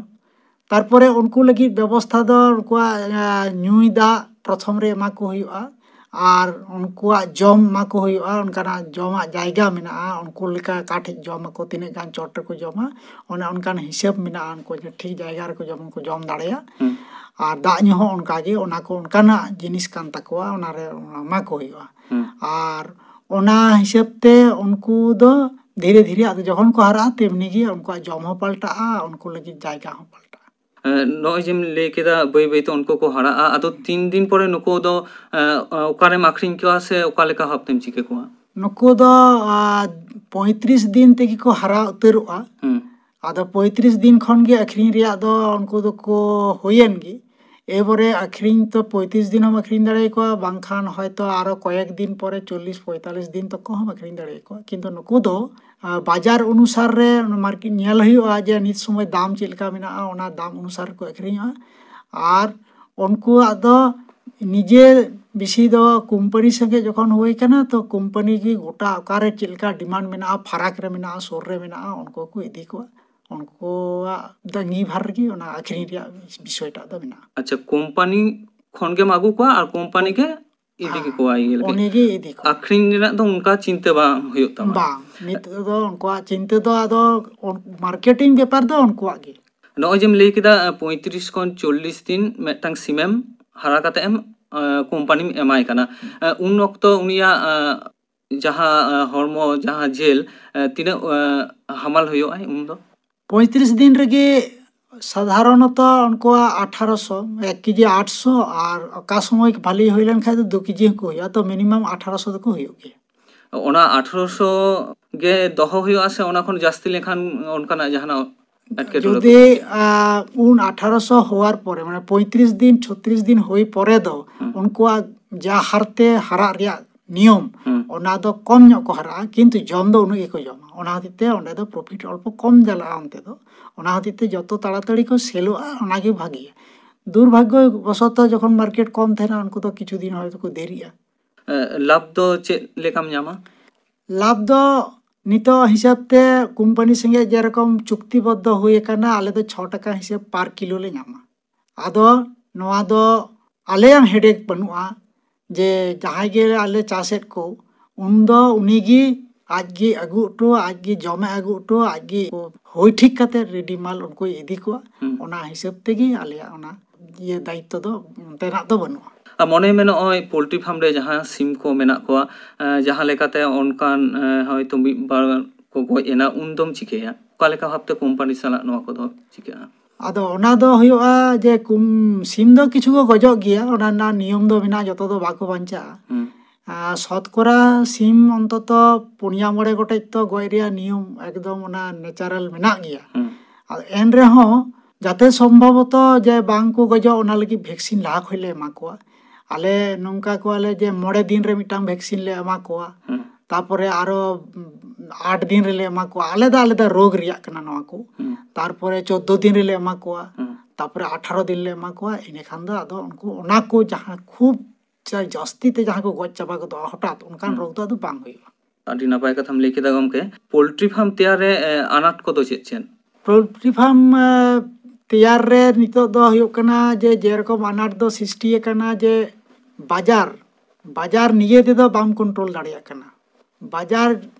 ᱛᱟᱨᱯᱚᱨᱮ ᱩᱱᱠᱩ ᱞᱟᱹᱜᱤᱫ ᱵᱮᱵᱚᱥᱛᱷᱟ ᱫᱚ ᱩᱱᱠᱩᱣᱟᱜ, ᱮᱸ, ᱧᱩᱭ ᱫᱟᱜ ᱯᱨᱚᱛᱷᱚᱢ ᱨᱮ ᱮᱢᱟ ᱠᱚ ᱦᱩᱭᱩᱜᱼᱟ, ᱟᱨ ᱩᱱᱠᱩᱣᱟᱜ ᱡᱚᱢ ᱮᱢᱟ ᱠᱚ ᱦᱩᱭᱩᱜᱼᱟ᱾ ᱚᱱᱠᱟᱱᱟᱜ ᱡᱚᱢᱟᱜ ᱡᱟᱭᱜᱟ ᱢᱮᱱᱟᱜᱼᱟ, ᱩᱱᱠᱩ ᱞᱮᱠᱟ ᱚᱠᱟ ᱴᱷᱮᱡ ᱡᱚᱢ ᱟᱠᱚ, ᱛᱤᱱᱟᱹᱜ ᱜᱟᱱ ᱪᱚᱴ ᱨᱮᱠᱚ ᱡᱚᱢᱟ, ᱚᱱᱮ ᱚᱱᱠᱟᱱ ᱦᱤᱥᱟᱹᱵ ᱢᱮᱱᱟᱜᱼᱟ᱾ ᱩᱱᱠᱩ ᱡᱮ ᱴᱷᱤᱠ ᱡᱟᱭᱜᱟ ᱨᱮᱠᱚ ᱡᱚᱢ, ᱠᱚ ᱡᱚᱢ ᱫᱟᱲᱮᱭᱟᱜ᱾ ᱦᱩᱸ᱾ ᱟᱨ ᱫᱟᱜ ᱧᱩ ᱦᱚᱸ ᱚᱱᱠᱟ ᱜᱮ, ᱚᱱᱟ ᱠᱚ ᱚᱱᱠᱟᱱᱟᱜ ᱡᱤᱱᱤᱥ ᱠᱟᱱ ᱛᱟᱠᱚᱣᱟ, ᱚᱱᱟ ᱨᱮ ᱮᱢᱟ ᱠᱚ ᱦᱩᱭᱩᱜᱼᱟ᱾ ᱦᱩᱸ᱾ ᱟᱨ ᱚᱱᱟ ᱦᱤᱥᱟᱹᱵ ᱛᱮ ᱩᱱᱠᱩ ᱫᱚ ᱫᱷᱤᱨᱮ ᱫᱷᱤᱨᱮ ᱟᱫᱚ ᱡᱚᱠᱷᱚᱱ ᱠᱚ ᱦᱟᱨᱟᱜᱼᱟ, ᱛᱮᱢᱱᱤ ᱜᱮ ᱩᱱᱠᱩᱣᱟᱜ ᱡᱚᱢ ᱦᱚᱸ ᱯᱟᱞᱴᱟᱜᱼᱟ, ᱩᱱᱠᱩ ᱞᱟᱹᱜᱤᱫ ᱡᱟᱭᱜᱟ ᱦᱚᱸ ᱯᱟᱞᱴᱟᱜᱼᱟ᱾ ᱮᱸ, ᱱᱚᱜᱼᱚᱭ ᱡᱮᱢ ᱞᱟᱹᱭ ᱠᱮᱫᱟ ᱵᱟᱹᱭ ᱵᱟᱹᱭ ᱛᱮ ᱩᱱᱠᱩ ᱠᱚ ᱦᱟᱨᱟᱜᱼᱟ, ᱟᱫᱚ ᱛᱤᱱ ᱫᱤᱱ ᱯᱚᱨᱮ ᱱᱩᱠᱩ ᱫᱚ, ᱮᱸ, ᱚᱠᱟᱨᱮᱢ ᱟᱠᱷᱨᱤᱧ ᱠᱚᱣᱟ ᱥᱮ ᱚᱠᱟ ᱞᱮᱠᱟ ᱵᱷᱟᱵ ᱛᱮᱢ ᱪᱤᱠᱟᱹ ᱠᱚᱣᱟ? ᱱᱩᱠᱩ ᱫᱚ, ᱟ, ᱯᱚᱸᱭᱛᱨᱤᱥ ᱫᱤᱱ ᱛᱮᱜᱮ ᱠᱚ ᱦᱟᱨᱟ ᱩᱛᱟᱹᱨᱚᱜᱼᱟ᱾ ᱦᱩᱸ᱾ ᱟᱫᱚ ᱯᱚᱸᱭᱛᱨᱤᱥ ᱫᱤᱱ ᱠᱷᱚᱱ ᱜᱮ ᱟᱹᱠᱷᱨᱤᱧ ᱨᱮᱭᱟᱜ ᱫᱚ ᱩᱱᱠᱩ ᱫᱚᱠᱚ ᱦᱩᱭᱮᱱ ᱜᱮ᱾ ᱮᱨᱯᱚᱨᱮ ᱟᱹᱠᱷᱨᱤᱧ ᱛᱚ ᱯᱚᱸᱭᱛᱨᱤᱥ ᱫᱤᱱ ᱦᱚᱸᱢ ᱟᱹᱠᱷᱨᱤᱧ ᱫᱟᱲᱮᱭᱟᱠᱚᱣᱟ, ᱵᱟᱝᱠᱷᱟᱱ ᱦᱚᱭᱛᱚ ᱟᱨᱚ ᱠᱚᱭᱮᱠ ᱫᱤᱱ ᱯᱚᱨᱮ ᱪᱚᱞᱞᱤᱥ ᱯᱚᱸᱭᱛᱟᱞᱞᱤᱥ ᱫᱤᱱ ᱛᱚᱠᱚ ᱦᱚᱸᱢ ᱟᱹᱠᱷᱨᱤᱧ ᱫᱟᱲᱮᱭᱟᱠᱚᱣᱟ᱾ ᱠᱤᱱᱛᱩ ᱱᱩᱠᱩ ᱫᱚ, ᱟ, ᱵᱟᱡᱟᱨ ᱚᱱᱩᱥᱟᱨ ᱨᱮ ᱢᱟᱨᱠᱮᱴ ᱧᱮᱞ ᱦᱩᱭᱩᱜᱼᱟ ᱡᱮ ᱱᱤᱛ ᱥᱚᱢᱚᱭ ᱫᱟᱢ ᱪᱮᱫ ᱞᱮᱠᱟ ᱢᱮᱱᱟᱜᱼᱟ, ᱚᱱᱟ ᱫᱟᱢ ᱚᱱᱩᱥᱟᱨ ᱠᱚ ᱟᱹᱠᱷᱨᱤᱧᱚᱜᱼᱟ᱾ ᱟᱨ ᱩᱱᱠᱩᱣᱟᱜ ᱫᱚ ᱱᱤᱡᱮ ᱵᱮᱥᱤ ᱫᱚ ᱠᱳᱢᱯᱟᱱᱤ ᱥᱚᱸᱜᱮ ᱡᱚᱠᱷᱚᱱ ᱦᱩᱭ ᱠᱟᱱᱟ, ᱛᱚ ᱠᱳᱢᱯᱟᱱᱤ ᱜᱮ ᱜᱚᱴᱟ ᱚᱠᱟᱨᱮ ᱪᱮᱫ ᱞᱮᱠᱟ ᱰᱤᱢᱟᱱᱰ ᱢᱮᱱᱟᱜᱼᱟ, ᱯᱷᱟᱨᱟᱠ ᱨᱮ ᱢᱮᱱᱟᱜᱼᱟ, ᱥᱩᱨ ᱨᱮ ᱢᱮᱱᱟᱜᱼᱟ, ᱩᱱᱠᱩ ᱠᱚ ᱤᱫᱤ ᱠᱚᱣᱟ᱾ ᱩᱱᱠᱩᱣᱟᱜ ᱫᱚ ᱟᱸᱜᱤᱵᱷᱟᱨ ᱨᱮᱜᱮ ᱚᱱᱟ ᱟᱹᱠᱷᱨᱤᱧ ᱨᱮᱭᱟᱜ ᱵᱤᱥᱚᱭᱴᱟᱜ ᱫᱚ ᱢᱮᱱᱟᱜᱼᱟ᱾ ᱟᱪᱪᱷᱟ, ᱠᱳᱢᱯᱟᱱᱤ ᱠᱷᱚᱱ ᱜᱮᱢ ᱟᱹᱜᱩ ᱠᱚᱣᱟ ᱟᱨ ᱠᱳᱢᱯᱟᱱᱤ ᱜᱮ ᱤᱫᱤ ᱦᱮᱸ, ᱠᱮᱠᱚᱣᱟ ᱤᱭᱟᱹ ᱞᱟᱹᱜᱤᱫ? ᱩᱱᱤ ᱜᱮ ᱤᱫᱤ ᱠᱚᱣᱟ᱾ ᱟᱹᱠᱷᱨᱤᱧ ᱨᱮᱱᱟᱜ ᱫᱚ ᱚᱱᱠᱟ ᱪᱤᱱᱛᱟᱹ ᱵᱟᱝ ᱦᱩᱭᱩᱜ ᱛᱟᱢᱟ? ᱵᱟᱝ, ᱱᱤᱛᱚᱜ ᱫᱚ ᱩᱱᱠᱩᱣᱟᱜ ᱪᱤᱱᱛᱟᱹ ᱫᱚ ᱟᱫᱚ ᱢᱟᱨᱠᱮᱴᱤᱝ ᱵᱮᱯᱟᱨ ᱫᱚ ᱩᱱᱠᱩᱣᱟᱜ ᱜᱮ᱾ ᱱᱚᱜᱼᱚᱭ ᱡᱮᱢ ᱞᱟᱹᱭ ᱠᱮᱫᱟ, ᱟᱸ, ᱯᱚᱸᱭᱛᱨᱤᱥ ᱠᱷᱚᱱ ᱪᱚᱞᱞᱤᱥ ᱫᱤᱱ ᱢᱤᱫᱴᱟᱝ ᱥᱤᱢᱮᱢ ᱦᱟᱨᱟ ᱠᱟᱛᱮ ᱮᱢ, ᱟᱸ, ᱠᱳᱢᱯᱟᱱᱤᱢ ᱮᱢᱟᱭ ᱠᱟᱱᱟ᱾ ᱟᱸ, ᱩᱱ ᱚᱠᱛᱚ ᱩᱱᱤᱭᱟᱜ, ᱟᱸ, ᱡᱟᱦᱟᱸ, ᱟᱸ, ᱦᱚᱲᱢᱚ, ᱡᱟᱦᱟᱸ ᱡᱤᱞ, ᱟᱸ, ᱛᱤᱱᱟᱹᱜ, ᱟᱸ, ᱦᱟᱢᱟᱞ ᱦᱩᱭᱩᱜᱼᱟᱭ ᱩᱱ ᱫᱚ? ᱯᱚᱸᱭᱛᱨᱤᱥ ᱫᱤᱱ ᱨᱮᱜᱮ ᱥᱟᱫᱷᱟᱨᱚᱱᱚᱛᱚ ᱩᱱᱠᱩᱣᱟᱜ ᱟᱴᱷᱟᱨᱚᱥᱚ, ᱮᱠ ᱠᱮᱡᱤ ᱟᱴᱥᱚ, ᱟᱨ ᱚᱠᱟ ᱥᱚᱢᱚᱭ ᱵᱷᱟᱞᱤ ᱦᱩᱭ ᱞᱮᱱᱠᱷᱟᱱ ᱫᱚ ᱫᱩ ᱠᱮᱡᱤ ᱦᱚᱸᱠᱚ ᱦᱩᱭᱩᱜᱼᱟ, ᱛᱚ ᱢᱤᱱᱤᱢᱟᱢ ᱟᱴᱷᱟᱨᱚᱥᱚ ᱫᱚᱠᱚ ᱦᱩᱭᱩᱜ ᱜᱮᱭᱟ᱾ ᱚᱱᱟ ᱟᱴᱷᱟᱨᱚᱥᱚ ᱜᱮ ᱫᱚᱦᱚ ᱦᱩᱭᱩᱜᱼᱟ ᱥᱮ ᱚᱱᱟ ᱠᱷᱚᱱ ᱡᱟᱹᱥᱛᱤ ᱞᱮᱱᱠᱷᱟᱱ ᱚᱱᱠᱟᱱᱟᱜ ᱡᱟᱦᱟᱱᱟᱜ ᱮᱴᱠᱮᱴᱚᱬᱮ ᱠᱚ ᱡᱩᱫᱤ, ᱥᱤᱨᱡᱟᱹᱜᱼᱟ? ᱟ, ᱩᱱ ᱟᱴᱷᱟᱨᱚᱥᱚ ᱦᱚᱣᱟᱨ ᱯᱚᱨᱮ, ᱢᱟᱱᱮ ᱯᱚᱸᱭᱛᱨᱤᱥ ᱫᱤᱱ, ᱪᱷᱚᱛᱨᱤᱥ ᱫᱤᱱ ᱦᱩᱭ ᱯᱚᱨᱮ ᱫᱚ ᱦᱩᱸ᱾ ᱩᱱᱠᱩᱣᱟᱜ ᱡᱟ ᱦᱟᱨᱛᱮ ᱦᱟᱨᱟᱜ ᱨᱮᱭᱟᱜ ᱱᱤᱭᱚᱢ, ᱦᱩᱸ᱾ ᱚᱱᱟ ᱫᱚ ᱠᱚᱢ ᱧᱚᱜ ᱠᱚ ᱦᱟᱨᱟᱜᱼᱟ, ᱠᱤᱱᱛᱩ ᱡᱚᱢ ᱫᱚ ᱩᱱᱟᱹᱜ ᱜᱮᱠᱚ ᱡᱚᱢᱟ᱾ ᱚᱱᱟ ᱦᱚᱛᱮᱡ ᱛᱮ ᱚᱸᱰᱮ ᱫᱚ ᱯᱨᱚᱯᱷᱤᱴ ᱚᱞᱯᱚ ᱠᱚᱢ ᱪᱟᱞᱟᱜᱼᱟ ᱚᱱᱛᱮ ᱫᱚ᱾ ᱚᱱᱟ ᱦᱚᱛᱮᱡ ᱛᱮ ᱡᱚᱛᱚ ᱛᱟᱲᱟᱛᱟᱲᱤ ᱠᱚ ᱥᱮᱞᱚᱜᱼᱟ, ᱚᱱᱟᱜᱮ ᱵᱷᱟᱜᱮᱭᱟ᱾ ᱫᱩᱨᱵᱷᱟᱜᱽᱜᱚ ᱵᱚᱥᱚᱛᱚ ᱡᱚᱠᱷᱚᱱ ᱢᱟᱨᱠᱮᱴ ᱠᱚᱢ ᱛᱟᱦᱮᱱᱟ, ᱩᱱᱠᱩ ᱫᱚ ᱠᱤᱪᱷᱩ ᱫᱤᱱ ᱦᱚᱭᱛᱳ ᱠᱚ ᱫᱮᱨᱤᱜᱼᱟ᱾ ᱮ, ᱞᱟᱵᱷ ᱫᱚ ᱪᱮᱫ ᱞᱮᱠᱟᱢ ᱧᱟᱢᱟ? ᱞᱟᱵᱷ ᱫᱚ ᱱᱤᱛᱚᱜ ᱦᱤᱥᱟᱹᱵ ᱛᱮ ᱠᱳᱢᱯᱟᱱᱤ ᱥᱚᱸᱜᱮ ᱡᱮᱨᱚᱠᱚᱢ ᱪᱩᱠᱛᱤᱵᱚᱫᱽᱫᱷᱚ ᱦᱩᱭ ᱟᱠᱟᱱᱟ, ᱟᱞᱮ ᱫᱚ ᱪᱷᱚ ᱴᱟᱠᱟ ᱦᱤᱥᱟᱹᱵ per kilo ᱞᱮ ᱧᱟᱢᱟ᱾ ᱟᱫᱚ ᱱᱚᱣᱟ ᱫᱚ ᱟᱞᱮᱭᱟᱝ headache ᱵᱟᱹᱱᱩᱜᱼᱟ, ᱡᱮ ᱡᱟᱦᱟᱸᱭ ᱜᱮ ᱟᱞᱮ ᱪᱟᱥᱮᱫ ᱠᱚ, ᱩᱱᱫᱚ ᱩᱱᱤᱜᱮ ᱟᱡᱜᱮ ᱟᱹᱜᱩ ᱦᱚᱴᱚ, ᱟᱡᱜᱮ ᱡᱚᱢᱮ ᱟᱹᱜᱩ ᱦᱚᱴᱚ, ᱟᱡᱜᱮ ᱦᱩᱭ ᱴᱷᱤᱠ ᱠᱟᱛᱮ ready ᱢᱟᱞ ᱩᱱᱠᱩᱭ ᱤᱫᱤ ᱠᱚᱣᱟ᱾ ᱦᱩᱸ᱾ ᱚᱱᱟ ᱦᱤᱥᱟᱹᱵ ᱛᱮᱜᱮ ᱟᱞᱮᱭᱟᱜ ᱚᱱᱟ ᱤᱭᱟᱹ ᱫᱟᱭᱤᱛᱛᱚ ᱫᱚ ᱚᱱᱛᱮᱱᱟᱜ ᱫᱚ ᱵᱟᱹᱱᱩᱜᱼᱟ᱾ ᱟᱨ ᱢᱚᱱᱮ ᱢᱮ, ᱱᱚᱜᱼᱚᱭ ᱯᱳᱞᱴᱨᱤ ᱯᱷᱟᱨᱢ ᱨᱮ ᱡᱟᱦᱟᱸ ᱥᱤᱢ ᱠᱚ ᱢᱮᱱᱟᱜ ᱠᱚᱣᱟ, ᱮᱸ, ᱡᱟᱦᱟᱸ ᱞᱮᱠᱟᱛᱮ ᱚᱱᱠᱟᱱ, ᱮᱸ, ᱦᱚᱭᱛᱳ ᱢᱤᱫ ᱵᱟᱨ ᱠᱚ ᱜᱚᱡ ᱮᱱᱟ, ᱩᱱ ᱫᱚᱢ ᱪᱤᱠᱟᱹᱭᱟ? ᱚᱠᱟ ᱞᱮᱠᱟ ᱵᱷᱟᱵᱛᱮ ᱠᱳᱢᱯᱟᱱᱤ ᱥᱟᱞᱟᱜ ᱱᱚᱣᱟ ᱠᱚᱫᱚ ᱪᱤᱠᱟᱹᱜᱼᱟ? ᱟᱫᱚ ᱚᱱᱟ ᱫᱚ ᱦᱩᱭᱩᱜᱼᱟ ᱡᱮ ᱠᱩᱢ-, ᱥᱤᱢ ᱫᱚ ᱠᱤᱪᱷᱩ ᱠᱚ ᱜᱚᱡᱚᱜ ᱜᱮᱭᱟ, ᱚᱱᱟ ᱨᱮᱱᱟᱜ ᱱᱤᱭᱚᱢ ᱫᱚ ᱢᱮᱱᱟᱜᱼᱟ, ᱡᱚᱛᱚ ᱫᱚ ᱵᱟᱠᱚ ᱵᱟᱧᱪᱟᱜᱼᱟ᱾ ᱦᱩᱸ᱾ ᱟᱨ ᱥᱚᱛᱠᱚᱨᱟ ᱥᱤᱢ ᱚᱱᱛᱚᱛᱚ ᱯᱩᱱᱭᱟ ᱢᱚᱬᱮ ᱜᱚᱴᱮᱡ ᱛᱚ ᱜᱚᱡ ᱨᱮᱭᱟᱜ ᱱᱤᱭᱚᱢ ᱮᱠᱫᱚᱢ ᱚᱱᱟ natural ᱢᱮᱱᱟᱜ ᱜᱮᱭᱟ᱾ ᱦᱩᱸ᱾ ᱟᱫᱚ ᱮᱱ ᱨᱮᱦᱚᱸ ᱡᱟᱛᱮ ᱥᱚᱢᱵᱷᱚᱵᱚᱛᱚ ᱡᱮ ᱵᱟᱝ ᱠᱚ ᱜᱚᱡᱚᱜ, ᱚᱱᱟ ᱞᱟᱹᱜᱤᱫ vaccine ᱞᱟᱦᱟ ᱠᱷᱚᱡ ᱞᱮ ᱮᱢᱟ ᱠᱚᱣᱟ᱾ ᱟᱞᱮ ᱱᱚᱝᱠᱟ ᱠᱚᱣᱟᱞᱮ ᱡᱮ ᱢᱚᱬᱮ ᱫᱤᱱ ᱨᱮ ᱢᱤᱫᱴᱟᱝ vaccine ᱞᱮ ᱮᱢᱟ ᱠᱚᱣᱟ᱾ ᱦᱩᱸ᱾ ᱛᱟᱯᱚᱨᱮ ᱟᱨᱚ, ᱩᱢ, ᱟᱴ ᱫᱤᱱ ᱨᱮᱞᱮ ᱮᱢᱟ ᱠᱚᱣᱟ᱾ ᱟᱞᱟᱫᱟ ᱟᱞᱟᱫᱟ ᱨᱳᱜᱽ ᱨᱮᱭᱟᱜ ᱠᱟᱱᱟ ᱱᱚᱣᱟ ᱠᱚ᱾ ᱦᱩᱸ᱾ ᱛᱟᱨᱯᱚᱨᱮ ᱪᱳᱫᱽᱫᱳ ᱫᱤᱱ ᱨᱮᱞᱮ ᱮᱢᱟ ᱠᱚᱣᱟ᱾ ᱦᱩᱸ᱾ ᱛᱟᱯᱚᱨᱮ ᱟᱴᱷᱟᱨᱚ ᱫᱤᱱ ᱞᱮ ᱮᱢᱟ ᱠᱚᱣᱟ᱾ ᱤᱱᱟᱹ ᱠᱷᱟᱱ ᱫᱚ ᱟᱫᱚ ᱩᱱᱠᱩ ᱚᱱᱟ ᱠᱚ ᱡᱟᱦᱟᱸ ᱠᱷᱩᱵ ᱡᱟ-, ᱡᱟᱹᱥᱛᱤ ᱛᱮ ᱡᱟᱦᱟᱸ ᱠᱚ ᱜᱚᱡ ᱪᱟᱵᱟ ᱜᱚᱫᱚᱜᱼᱟ ᱦᱚᱴᱟᱛ, ᱚᱱᱠᱟᱱ ᱦᱩᱸ᱾ ᱨᱳᱜᱽ ᱫᱚ ᱟᱫᱚ ᱵᱟᱝ ᱦᱩᱭᱩᱜᱼᱟ᱾ ᱟᱹᱰᱤ ᱱᱟᱯᱟᱭ ᱠᱟᱛᱷᱟᱢ ᱞᱟᱹᱭ ᱠᱮᱫᱟ ᱜᱚᱢᱠᱮ᱾ ᱯᱳᱞᱴᱨᱤ ᱯᱷᱟᱨᱢ ᱛᱮᱭᱟᱨ ᱨᱮ, ᱮ, ᱟᱱᱟᱴ ᱠᱚᱫᱚ ᱪᱮᱫ ᱪᱮᱫ? ᱯᱳᱞᱴᱨᱤ ᱯᱷᱟᱨᱢ, ᱮ, ᱛᱮᱭᱟᱨ ᱨᱮ ᱱᱤᱛᱚᱜ ᱫᱚ ᱦᱩᱭᱩᱜ ᱠᱟᱱᱟ ᱡᱮ ᱡᱮᱨᱚᱠᱚᱢ ᱟᱱᱟᱴ ᱫᱚ ᱥᱨᱤᱥᱴᱤ ᱟᱠᱟᱱᱟ ᱡᱮ ᱵᱟᱡᱟᱨ, ᱵᱟᱡᱟᱨ ᱱᱤᱡᱮ ᱛᱮᱫᱚ ᱵᱟᱢ ᱠᱚᱱᱴᱨᱳᱞ ᱫᱟᱲᱮᱭᱟᱜ ᱠᱟᱱᱟ᱾ ᱵᱟᱡᱟᱨ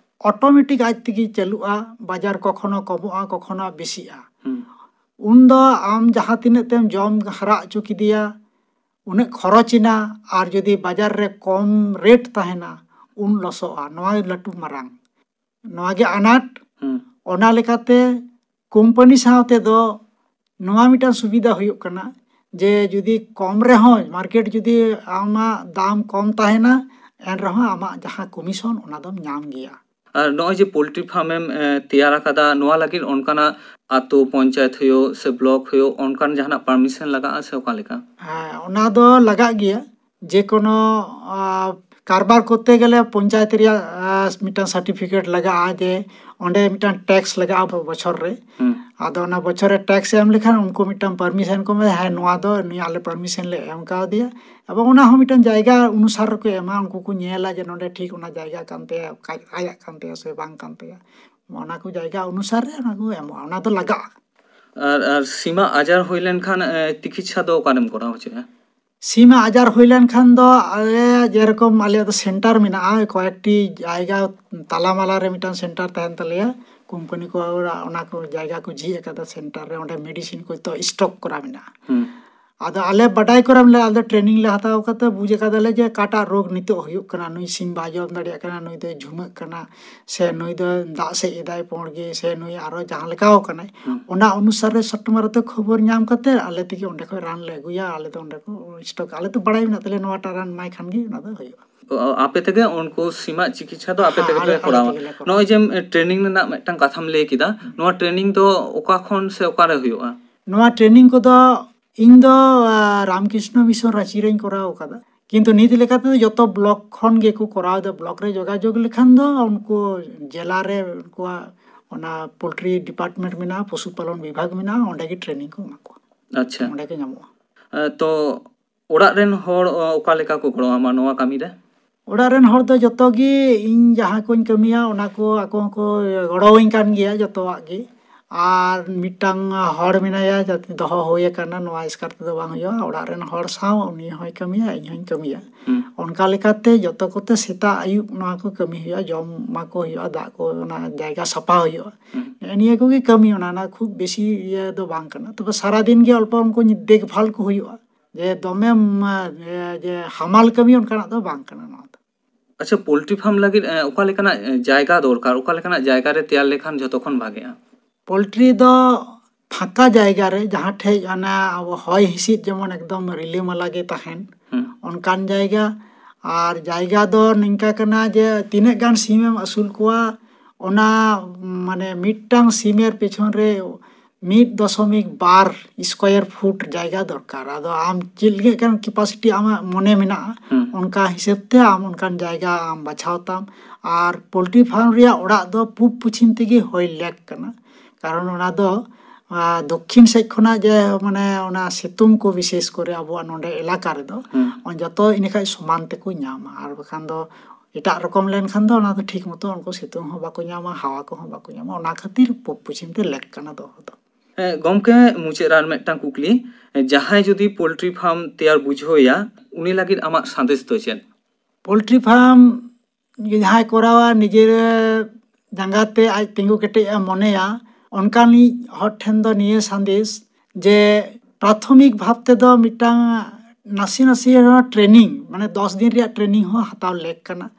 ᱚᱴᱳᱢᱮᱴᱤᱠ ᱟᱡ ᱛᱮᱜᱮ ᱪᱟᱹᱞᱩᱜᱼᱟ, ᱵᱟᱡᱟᱨ ᱠᱚᱠᱷᱚᱱᱳ ᱠᱚᱢᱚᱜᱼᱟ, ᱠᱚᱠᱷᱚᱱᱳ ᱵᱮᱥᱤᱜᱼᱟ᱾ ᱦᱩᱸ᱾ ᱩᱱᱫᱚ ᱟᱢ ᱡᱟᱦᱟᱸ ᱛᱤᱱᱟᱹᱜ ᱛᱮᱢ ᱡᱚᱢ ᱦᱟᱨᱟ ᱦᱚᱪᱚ ᱠᱮᱫᱮᱭᱟ, ᱩᱱᱟᱹᱜ ᱠᱷᱚᱨᱚᱪ ᱮᱱᱟ, ᱟᱨ ᱡᱩᱫᱤ ᱵᱟᱡᱟᱨ ᱨᱮ ᱠᱚᱢ ᱨᱮᱴ ᱛᱟᱦᱮᱱᱟ, ᱩᱱ ᱞᱚᱥᱚᱜᱼᱟ᱾ ᱱᱚᱣᱟ ᱞᱟᱹᱴᱩ ᱢᱟᱨᱟᱝ, ᱱᱚᱣᱟ ᱜᱮ ᱟᱱᱟᱴ᱾ ᱦᱩᱸ᱾ ᱚᱱᱟ ᱞᱮᱠᱟᱛᱮ ᱠᱳᱢᱯᱟᱱᱤ ᱥᱟᱶ ᱛᱮᱫᱚ ᱱᱚᱣᱟ ᱢᱤᱫᱴᱟᱝ ᱥᱩᱵᱤᱫᱷᱟ ᱦᱩᱭᱩᱜ ᱠᱟᱱᱟ ᱡᱮ ᱡᱩᱫᱤ ᱠᱚᱢ ᱨᱮᱦᱚᱸ, ᱢᱟᱨᱠᱮᱴ ᱡᱩᱫᱤ ᱟᱢᱟᱜ ᱫᱟᱢ ᱠᱚᱢ ᱛᱟᱦᱮᱱᱟ, ᱮᱱ ᱨᱮᱦᱚᱸ ᱟᱢᱟᱜ ᱡᱟᱦᱟᱸ ᱠᱚᱢᱤᱥᱚᱱ, ᱚᱱᱟ ᱫᱚᱢ ᱧᱟᱢ ᱜᱮᱭᱟ᱾ ᱟᱨ ᱱᱚᱜᱼᱚᱭ ᱡᱮ ᱯᱳᱞᱴᱨᱤ ᱯᱷᱟᱨᱢᱮᱢ, ᱮ, ᱛᱮᱭᱟᱨ ᱟᱠᱟᱫᱟ, ᱱᱚᱣᱟ ᱞᱟᱹᱜᱤᱫ ᱚᱱᱠᱟᱱᱟᱜ ᱟᱛᱳ ᱯᱚᱧᱪᱟᱭᱮᱛ ᱦᱩᱭᱩᱜ ᱥᱮ ᱵᱞᱚᱠ ᱦᱩᱭᱩᱜ, ᱚᱱᱠᱟᱱ ᱡᱟᱦᱟᱱᱟᱜ ᱯᱟᱨᱢᱤᱥᱚᱱ ᱞᱟᱜᱟᱜᱼᱟ ᱥᱮ ᱚᱠᱟ ᱞᱮᱠᱟ? ᱦᱮᱸ, ᱚᱱᱟ ᱫᱚ ᱞᱟᱜᱟᱜ ᱜᱮᱭᱟ᱾ ᱡᱮ ᱠᱳᱱᱳ, ᱟ, ᱠᱟᱨᱵᱟᱨ ᱠᱚᱨᱛᱮ ᱜᱮᱞᱮ ᱯᱚᱧᱪᱟᱭᱮᱛ ᱨᱮᱭᱟᱜ, ᱟ, ᱢᱤᱫᱴᱟᱝ ᱥᱟᱨᱴᱤᱯᱷᱤᱠᱮᱴ ᱞᱟᱜᱟᱜᱼᱟ ᱡᱮ ᱚᱸᱰᱮ ᱢᱤᱫᱴᱟᱝ ᱴᱮᱠᱥ ᱞᱟᱜᱟᱜᱼᱟ ᱵᱚ-, ᱵᱚᱪᱷᱚᱨ ᱨᱮ᱾ ᱦᱩᱸ᱾ ᱟᱫᱚ ᱚᱱᱟ ᱵᱚᱪᱷᱚᱨ ᱨᱮ ᱴᱮᱠᱥ ᱮᱢ ᱞᱮᱠᱷᱟᱱ ᱩᱱᱠᱩ ᱢᱤᱫᱴᱟᱝ ᱯᱟᱨᱢᱤᱥᱚᱱ ᱠᱚ ᱮᱢᱟ, ᱦᱮᱸ, ᱱᱚᱣᱟ ᱫᱚ ᱱᱩᱭ ᱟᱞᱮ ᱯᱟᱨᱢᱤᱥᱚᱱ ᱞᱮ ᱮᱢ ᱠᱟᱣᱫᱮᱭᱟ᱾ ᱮᱵᱚᱝ ᱚᱱᱟ ᱦᱚᱸ ᱢᱤᱫᱴᱟᱝ ᱡᱟᱭᱜᱟ ᱚᱱᱩᱥᱟᱨ ᱨᱮᱠᱚ ᱮᱢᱟ, ᱩᱱᱠᱩ ᱠᱚ ᱧᱮᱞᱟ ᱡᱮ ᱱᱚᱸᱰᱮ ᱴᱷᱤᱠ ᱚᱱᱟ ᱡᱟᱭᱜᱟ ᱠᱟᱱ ᱛᱟᱭᱟ, ᱚᱠᱟ ᱟᱭᱟᱜ ᱠᱟᱱ ᱛᱟᱭᱟ ᱥᱮ ᱵᱟᱝ ᱠᱟᱱ ᱛᱟᱭᱟ᱾ ᱚᱱᱟ ᱠᱚ ᱡᱟᱭᱜᱟ ᱚᱱᱩᱥᱟᱨ ᱨᱮ ᱚᱱᱟ ᱠᱚ ᱮᱢᱚᱜᱼᱟ, ᱚᱱᱟ ᱫᱚ ᱞᱟᱜᱟᱜᱼᱟ᱾ ᱟᱨ, ᱟᱨ ᱥᱤᱢᱟᱜ ᱟᱡᱟᱨ ᱦᱩᱭ ᱞᱮᱱᱠᱷᱟᱱ, ᱮ, ᱛᱤᱠᱤᱪᱪᱷᱟ ᱫᱚ ᱚᱠᱟᱨᱮᱢ ᱠᱚᱨᱟᱣ ᱦᱚᱪᱚᱭᱟ? ᱥᱤᱢᱟᱜ ᱟᱡᱟᱨ ᱦᱩᱭ ᱞᱮᱱᱠᱷᱟᱱ ᱫᱚ ᱟᱞᱮ ᱡᱮᱨᱚᱠᱚᱢ ᱟᱞᱮᱭᱟᱜ ᱫᱚ ᱥᱮᱱᱴᱟᱨ ᱢᱮᱱᱟᱜᱼᱟ, ᱠᱚᱭᱮᱠᱴᱤ ᱡᱟᱭᱜᱟ ᱛᱟᱞᱟᱢᱟᱞᱟ ᱨᱮ ᱢᱤᱫᱴᱟᱝ ᱥᱮᱱᱴᱟᱨ ᱛᱟᱦᱮᱱ ᱛᱟᱞᱮᱭᱟ᱾ ᱠᱳᱢᱯᱟᱱᱤ ᱠᱚ ᱚᱱᱟ ᱠᱚ ᱡᱟᱭᱜᱟ ᱠᱚ ᱡᱷᱤᱡ ᱟᱠᱟᱫᱟ ᱥᱮᱱᱴᱟᱨ ᱨᱮ, ᱚᱸᱰᱮ ᱢᱮᱰᱤᱥᱤᱱ ᱠᱚ ᱡᱚᱛᱚ ᱥᱴᱚᱠ ᱠᱚᱨᱟ ᱢᱮᱱᱟᱜᱼᱟ᱾ ᱦᱩᱸ᱾ ᱟᱫᱚ ᱟᱞᱮ ᱵᱟᱰᱟᱭ ᱠᱚᱨᱟ ᱢᱮᱱᱟᱜᱼᱟ, ᱟᱞᱮ ᱴᱨᱮᱱᱤᱝ ᱞᱮ ᱦᱟᱛᱟᱣ ᱠᱟᱛᱮ ᱵᱩᱡᱽ ᱟᱠᱟᱫᱟᱞᱮ ᱡᱮ ᱚᱠᱟᱴᱟᱜ ᱨᱳᱜᱽ ᱱᱤᱛᱚᱜ ᱦᱩᱭᱩᱜ ᱠᱟᱱᱟ, ᱱᱩᱭ ᱥᱤᱢ ᱵᱟᱭ ᱡᱚᱢ ᱫᱟᱲᱮᱭᱟᱜ ᱠᱟᱱᱟ, ᱱᱩᱭ ᱫᱚᱭ ᱡᱷᱩᱢᱟᱹᱜ ᱠᱟᱱᱟ, ᱥᱮ ᱱᱩᱭ ᱫᱚ ᱫᱟᱜ ᱥᱮᱡ ᱮᱫᱟᱭ ᱯᱩᱸᱰ ᱜᱮ, ᱥᱮ ᱱᱩᱭ ᱟᱨᱚ ᱡᱟᱦᱟᱸ ᱞᱮᱠᱟᱣ ᱠᱟᱱᱟᱭ, ᱦᱩᱸ᱾ ᱚᱱᱟ ᱚᱱᱩᱥᱟᱨ ᱨᱮ ᱥᱚᱴᱢᱟᱨ ᱛᱮ ᱠᱷᱚᱵᱚᱨ ᱧᱟᱢ ᱠᱟᱛᱮ ᱟᱞᱮ ᱛᱮᱜᱮ ᱚᱸᱰᱮ ᱠᱷᱚᱱ ᱨᱟᱱ ᱞᱮ ᱟᱹᱜᱩᱭᱟ᱾ ᱟᱞᱮ ᱫᱚ ᱚᱸᱰᱮ ᱠᱚ ᱥᱴᱚᱠ, ᱟᱞᱮ ᱫᱚ ᱵᱟᱲᱟᱭ ᱢᱮᱱᱟᱜ ᱛᱟᱞᱮᱭᱟ ᱱᱚᱣᱟᱴᱟᱜ ᱨᱟᱱ ᱮᱢᱟᱭ ᱠᱷᱟᱱ ᱜᱮ ᱚᱱᱟ ᱫᱚ ᱦᱩᱭᱩᱜᱼᱟ᱾ ᱚ, ᱟᱯᱮ ᱛᱮᱜᱮ ᱩᱱᱠᱩ ᱥᱤᱢᱟᱜ ᱪᱤᱠᱤᱛᱥᱟ ᱫᱚ ᱟᱯᱮ ᱦᱮᱸ, ᱛᱮᱜᱮ ᱟᱞᱮ, ᱯᱮ ᱟᱞᱮ ᱠᱚᱨᱟᱣᱟ? ᱛᱮᱜᱮ ᱞᱮ ᱠᱚᱨᱟᱣᱟ᱾ ᱱᱚᱜᱼᱚᱭ ᱡᱮ, ᱮ, ᱴᱨᱮᱱᱤᱝ ᱨᱮᱱᱟᱜ ᱢᱤᱫᱴᱟᱝ ᱠᱟᱛᱷᱟᱢ ᱞᱟᱹᱭ ᱠᱮᱫᱟ, ᱦᱩᱸ᱾ ᱱᱚᱣᱟ ᱴᱨᱮᱱᱤᱝ ᱫᱚ ᱚᱠᱟ ᱠᱷᱚᱱ ᱥᱮ ᱚᱠᱟᱨᱮ ᱦᱩᱭᱩᱜᱼᱟ? ᱱᱚᱣᱟ ᱴᱨᱮᱱᱤᱝ ᱠᱚᱫᱚ ᱤᱧ ᱫᱚ, ᱟ, ᱨᱟᱢᱠᱨᱤᱥᱱᱚ ᱢᱤᱥᱚᱱ ᱨᱟᱸᱪᱤ ᱨᱮᱧ ᱠᱚᱨᱟᱣ ᱟᱠᱟᱫᱟ, ᱠᱤᱱᱛᱩ ᱱᱤᱛ ᱞᱮᱠᱟ ᱛᱮᱫᱚ ᱡᱚᱛᱚ ᱵᱞᱚᱠ ᱠᱷᱚᱱ ᱜᱮᱠᱚ ᱠᱚᱨᱟᱣ ᱮᱫᱟ᱾ ᱵᱞᱚᱠ ᱨᱮ ᱡᱳᱜᱟᱡᱳᱜᱽ ᱞᱮᱠᱷᱟᱱ ᱫᱚ ᱩᱱᱠᱩ ᱡᱮᱞᱟ ᱨᱮ ᱩᱱᱠᱩᱣᱟᱜ ᱚᱱᱟ ᱯᱳᱞᱴᱨᱤ ᱰᱤᱯᱟᱨᱴᱢᱮᱱᱴ ᱢᱮᱱᱟᱜᱼᱟ, ᱯᱚᱥᱩ ᱯᱟᱞᱚᱱ ᱵᱤᱵᱷᱟᱜᱽ ᱢᱮᱱᱟᱜᱼᱟ, ᱚᱸᱰᱮ ᱜᱮ ᱴᱨᱮᱱᱤᱝ ᱠᱚ ᱮᱢᱟ ᱠᱚᱣᱟ᱾ ᱟᱪᱪᱷᱟ᱾ ᱚᱸᱰᱮ ᱜᱮ ᱧᱟᱢᱚᱜᱼᱟ᱾ ᱛᱚ ᱚᱲᱟᱜ ᱨᱮᱱ ᱦᱚᱲ ᱚᱠᱟ ᱞᱮᱠᱟ ᱠᱚ ᱜᱚᱲᱚ ᱟᱢᱟ ᱱᱚᱣᱟ ᱠᱟᱹᱢᱤ ᱨᱮ? ᱚᱲᱟᱜ ᱨᱮᱱ ᱦᱚᱲ ᱫᱚ ᱡᱚᱛᱚ ᱜᱮ ᱤᱧ ᱡᱟᱦᱟᱸ ᱠᱚᱧ ᱠᱟᱹᱢᱤᱭᱟ ᱚᱱᱟ ᱠᱚ ᱟᱠᱚ ᱦᱚᱸᱠᱚ ᱜᱚᱲᱚᱣᱟᱹᱧ ᱠᱟᱱ ᱜᱮᱭᱟ ᱡᱚᱛᱚᱣᱟᱜ ᱜᱮ᱾ ᱟᱨ ᱢᱤᱫᱴᱟᱝ ᱦᱚᱲ ᱢᱮᱱᱟᱭᱟ ᱡᱟᱛᱮ ᱫᱚᱦᱚ ᱦᱩᱭ ᱟᱠᱟᱱᱟ, ᱱᱚᱣᱟ ᱮᱥᱠᱟᱨ ᱛᱮᱫᱚ ᱵᱟᱝ ᱦᱩᱭᱩᱜᱼᱟ, ᱚᱲᱟᱜ ᱨᱮᱱ ᱦᱚᱲ ᱥᱟᱶ ᱩᱱᱤ ᱦᱚᱸᱭ ᱠᱟᱹᱢᱤᱭᱟ, ᱤᱧ ᱦᱚᱸᱧ ᱠᱟᱹᱢᱤᱭᱟ᱾ ᱦᱩᱸ᱾ ᱚᱱᱠᱟ ᱞᱮᱠᱟᱛᱮ ᱡᱚᱛᱚ ᱠᱚᱛᱮ ᱥᱮᱛᱟᱜ ᱟᱹᱭᱩᱵ ᱱᱚᱣᱟ ᱠᱚ ᱠᱟᱹᱢᱤ ᱦᱩᱭᱩᱜᱼᱟ, ᱡᱚᱢ ᱮᱢᱟ ᱠᱚ ᱦᱩᱭᱩᱜᱼᱟ, ᱫᱟᱜ ᱠᱚ ᱚᱱᱟ ᱡᱟᱭᱜᱟ ᱥᱟᱯᱷᱟ ᱦᱩᱭᱩᱜᱼᱟ᱾ ᱦᱩᱸ᱾ ᱱᱮᱜᱼᱮ ᱱᱤᱭᱟᱹ ᱠᱚᱜᱮ ᱠᱟᱹᱢᱤ, ᱚᱱᱟ ᱨᱮᱱᱟᱜ ᱠᱷᱩᱵ ᱵᱮᱥᱤ ᱤᱭᱟᱹ ᱫᱚ ᱵᱟᱝ ᱠᱟᱱᱟ᱾ ᱛᱚᱵᱮ ᱥᱟᱨᱟᱫᱤᱱ ᱜᱮ ᱚᱞᱯᱚ ᱩᱱᱠᱩ ᱫᱮᱠᱷᱵᱷᱟᱞ ᱠᱚ ᱦᱩᱭᱩᱜᱼᱟ, ᱡᱮ ᱫᱚᱢᱮ ᱢᱟ, ᱡᱮ ᱦᱟᱢᱟᱞ ᱠᱟᱹᱢᱤ ᱚᱱᱠᱟᱱᱟᱜ ᱫᱚ ᱵᱟᱝ ᱠᱟᱱᱟ ᱱᱚᱣᱟ ᱫᱚ᱾ ᱟᱪᱪᱷᱟ, ᱯᱳᱞᱴᱨᱤ ᱯᱷᱟᱨᱢ ᱞᱟᱹᱜᱤᱫ ᱮ, ᱚᱠᱟ ᱞᱮᱠᱟᱱᱟᱜ ᱮ, ᱡᱟᱭᱜᱟ ᱫᱚᱨᱠᱟᱨ, ᱚᱠᱟ ᱞᱮᱠᱟᱱᱟᱜ ᱡᱟᱭᱜᱟ ᱨᱮ ᱛᱮᱭᱟᱨ ᱞᱮᱠᱷᱟᱱ ᱡᱚᱛᱚ ᱠᱷᱚᱱ ᱵᱷᱟᱜᱮᱜᱼᱟ? ᱯᱳᱞᱴᱨᱤ ᱫᱚ ᱯᱷᱟᱸᱠᱟ ᱡᱟᱭᱜᱟ ᱨᱮ, ᱡᱟᱦᱟᱸ ᱴᱷᱮᱡ ᱚᱱᱟ ᱟᱵᱚ ᱦᱚᱭ ᱦᱤᱸᱥᱤᱫ ᱡᱮᱢᱚᱱ ᱮᱠᱫᱚᱢ ᱨᱤᱞᱟᱹᱢᱟᱞᱟ ᱜᱮ ᱛᱟᱦᱮᱱ, ᱦᱩᱸ᱾ ᱚᱱᱠᱟᱱ ᱡᱟᱭᱜᱟ᱾ ᱟᱨ ᱡᱟᱭᱜᱟ ᱫᱚ ᱱᱤᱝᱠᱟ ᱠᱟᱱᱟ ᱡᱮ ᱛᱤᱱᱟᱹᱜ ᱜᱟᱱ ᱥᱤᱢᱮᱢ ᱟᱹᱥᱩᱞ ᱠᱚᱣᱟ, ᱚᱱᱟ ᱢᱟᱱᱮ ᱢᱤᱫᱴᱟᱝ ᱥᱤᱢᱮᱨ ᱯᱮᱪᱷᱚᱱ ᱨᱮ ᱢᱤᱫ ᱫᱚᱥᱚᱢᱤᱠ ᱵᱟᱨ ᱥᱠᱚᱭᱟᱨ ᱯᱷᱩᱴ ᱡᱟᱭᱜᱟ ᱫᱚᱨᱠᱟᱨ᱾ ᱟᱫᱚ ᱟᱢ ᱪᱮᱫ ᱞᱮᱠᱟᱱ ᱠᱮᱯᱟᱥᱤᱴᱤ ᱟᱢᱟᱜ ᱢᱚᱱᱮ ᱢᱮᱱᱟᱜᱼᱟ, ᱦᱩᱸ᱾ ᱚᱱᱠᱟ ᱦᱤᱥᱟᱹᱵ ᱛᱮ ᱟᱢ ᱚᱱᱠᱟᱱ ᱡᱟᱭᱜᱟ ᱟᱢ ᱵᱟᱪᱷᱟᱣ ᱛᱟᱢ᱾ ᱟᱨ ᱯᱳᱞᱴᱨᱤ ᱯᱷᱟᱨᱢ ᱨᱮᱭᱟᱜ ᱚᱲᱟᱜ ᱫᱚ ᱯᱩᱵ ᱯᱚᱪᱷᱤᱢ ᱛᱮᱜᱮ ᱦᱚᱭ ᱞᱮᱠ ᱠᱟᱱᱟ, ᱠᱟᱨᱚᱱ ᱚᱱᱟ ᱫᱚ ᱟᱨ ᱫᱚᱠᱠᱷᱤᱱ ᱥᱮᱫ ᱠᱷᱚᱱᱟᱜ ᱡᱮ ᱢᱟᱱᱮ ᱚᱱᱟ ᱥᱤᱛᱩᱝ ᱠᱚ ᱵᱤᱥᱮᱥ ᱠᱚᱨᱮ ᱟᱵᱚᱣᱟᱜ ᱱᱚᱰᱮ ᱮᱞᱟᱠᱟ ᱨᱮᱫᱚ ᱦᱩᱸ᱾ ᱡᱚᱛᱚ ᱤᱱᱟᱹ ᱠᱷᱟᱡ ᱥᱚᱢᱟᱱ ᱛᱮᱠᱚ ᱧᱟᱢᱟ, ᱟᱨ ᱵᱟᱠᱷᱟᱱ ᱫᱚ ᱮᱴᱟᱜ ᱨᱚᱠᱚᱢ ᱞᱮᱱᱠᱷᱟᱱ ᱫᱚ ᱚᱱᱟ ᱫᱚ ᱴᱷᱤᱠ ᱢᱚᱛᱚ ᱩᱱᱠᱩ ᱥᱤᱛᱩᱝ ᱦᱚᱸ ᱵᱟᱠᱚ ᱧᱟᱢᱟ, ᱦᱟᱣᱟ ᱠᱚᱦᱚᱸ ᱵᱟᱠᱚ ᱧᱟᱢᱟ᱾ ᱚᱱᱟ ᱠᱷᱟᱹᱛᱤᱨ ᱯᱩᱵ ᱯᱚᱪᱷᱤᱢ ᱛᱮ ᱞᱮᱠ ᱠᱟᱱᱟ ᱫᱚᱦᱚ ᱫᱚ᱾ ᱦᱮᱸ, ᱜᱚᱢᱠᱮ, ᱢᱩᱪᱟᱹᱫ ᱨᱮ ᱟᱨ ᱢᱤᱫᱴᱟᱝ ᱠᱩᱠᱞᱤ, ᱡᱟᱦᱟᱸᱭ ᱡᱩᱫᱤ ᱯᱳᱞᱴᱨᱤ ᱯᱷᱟᱨᱢ ᱛᱮᱭᱟᱨ ᱵᱩᱡᱷᱟᱹᱣ ᱮᱭᱟ, ᱩᱱᱤ ᱞᱟᱹᱜᱤᱫ ᱟᱢᱟᱜ ᱥᱟᱸᱫᱮᱥ ᱫᱚ ᱪᱮᱫ? ᱯᱳᱞᱴᱨᱤ ᱯᱷᱟᱨᱢ ᱡᱟᱦᱟᱸᱭ ᱠᱚᱨᱟᱣᱟ, ᱱᱤᱡᱮᱨ ᱡᱟᱸᱜᱟ ᱛᱮ ᱟᱡ ᱛᱤᱸᱜᱩ ᱠᱮᱴᱮᱡ ᱮ ᱢᱚᱱᱮᱭᱟ, ᱚᱱᱠᱟᱱᱤᱡ ᱦᱚᱲ ᱴᱷᱮᱱ ᱫᱚ ᱱᱤᱭᱟᱹ ᱥᱟᱸᱫᱮᱥ ᱡᱮ ᱯᱨᱟᱛᱷᱚᱢᱤᱠ ᱵᱷᱟᱵ ᱛᱮᱫᱚ ᱢᱤᱫᱴᱟᱝ ᱱᱟᱥᱮ ᱱᱟᱥᱮ ᱨᱮᱦᱚᱸ ᱴᱨᱮᱱᱤᱝ, ᱢᱟᱱᱮ ᱫᱚᱥ ᱫᱤᱱ ᱨᱮᱭᱟᱜ ᱴᱨᱮᱱᱤᱝ ᱦᱚᱸ ᱦᱟᱛᱟᱣ ᱞᱮᱠ ᱠᱟᱱᱟ᱾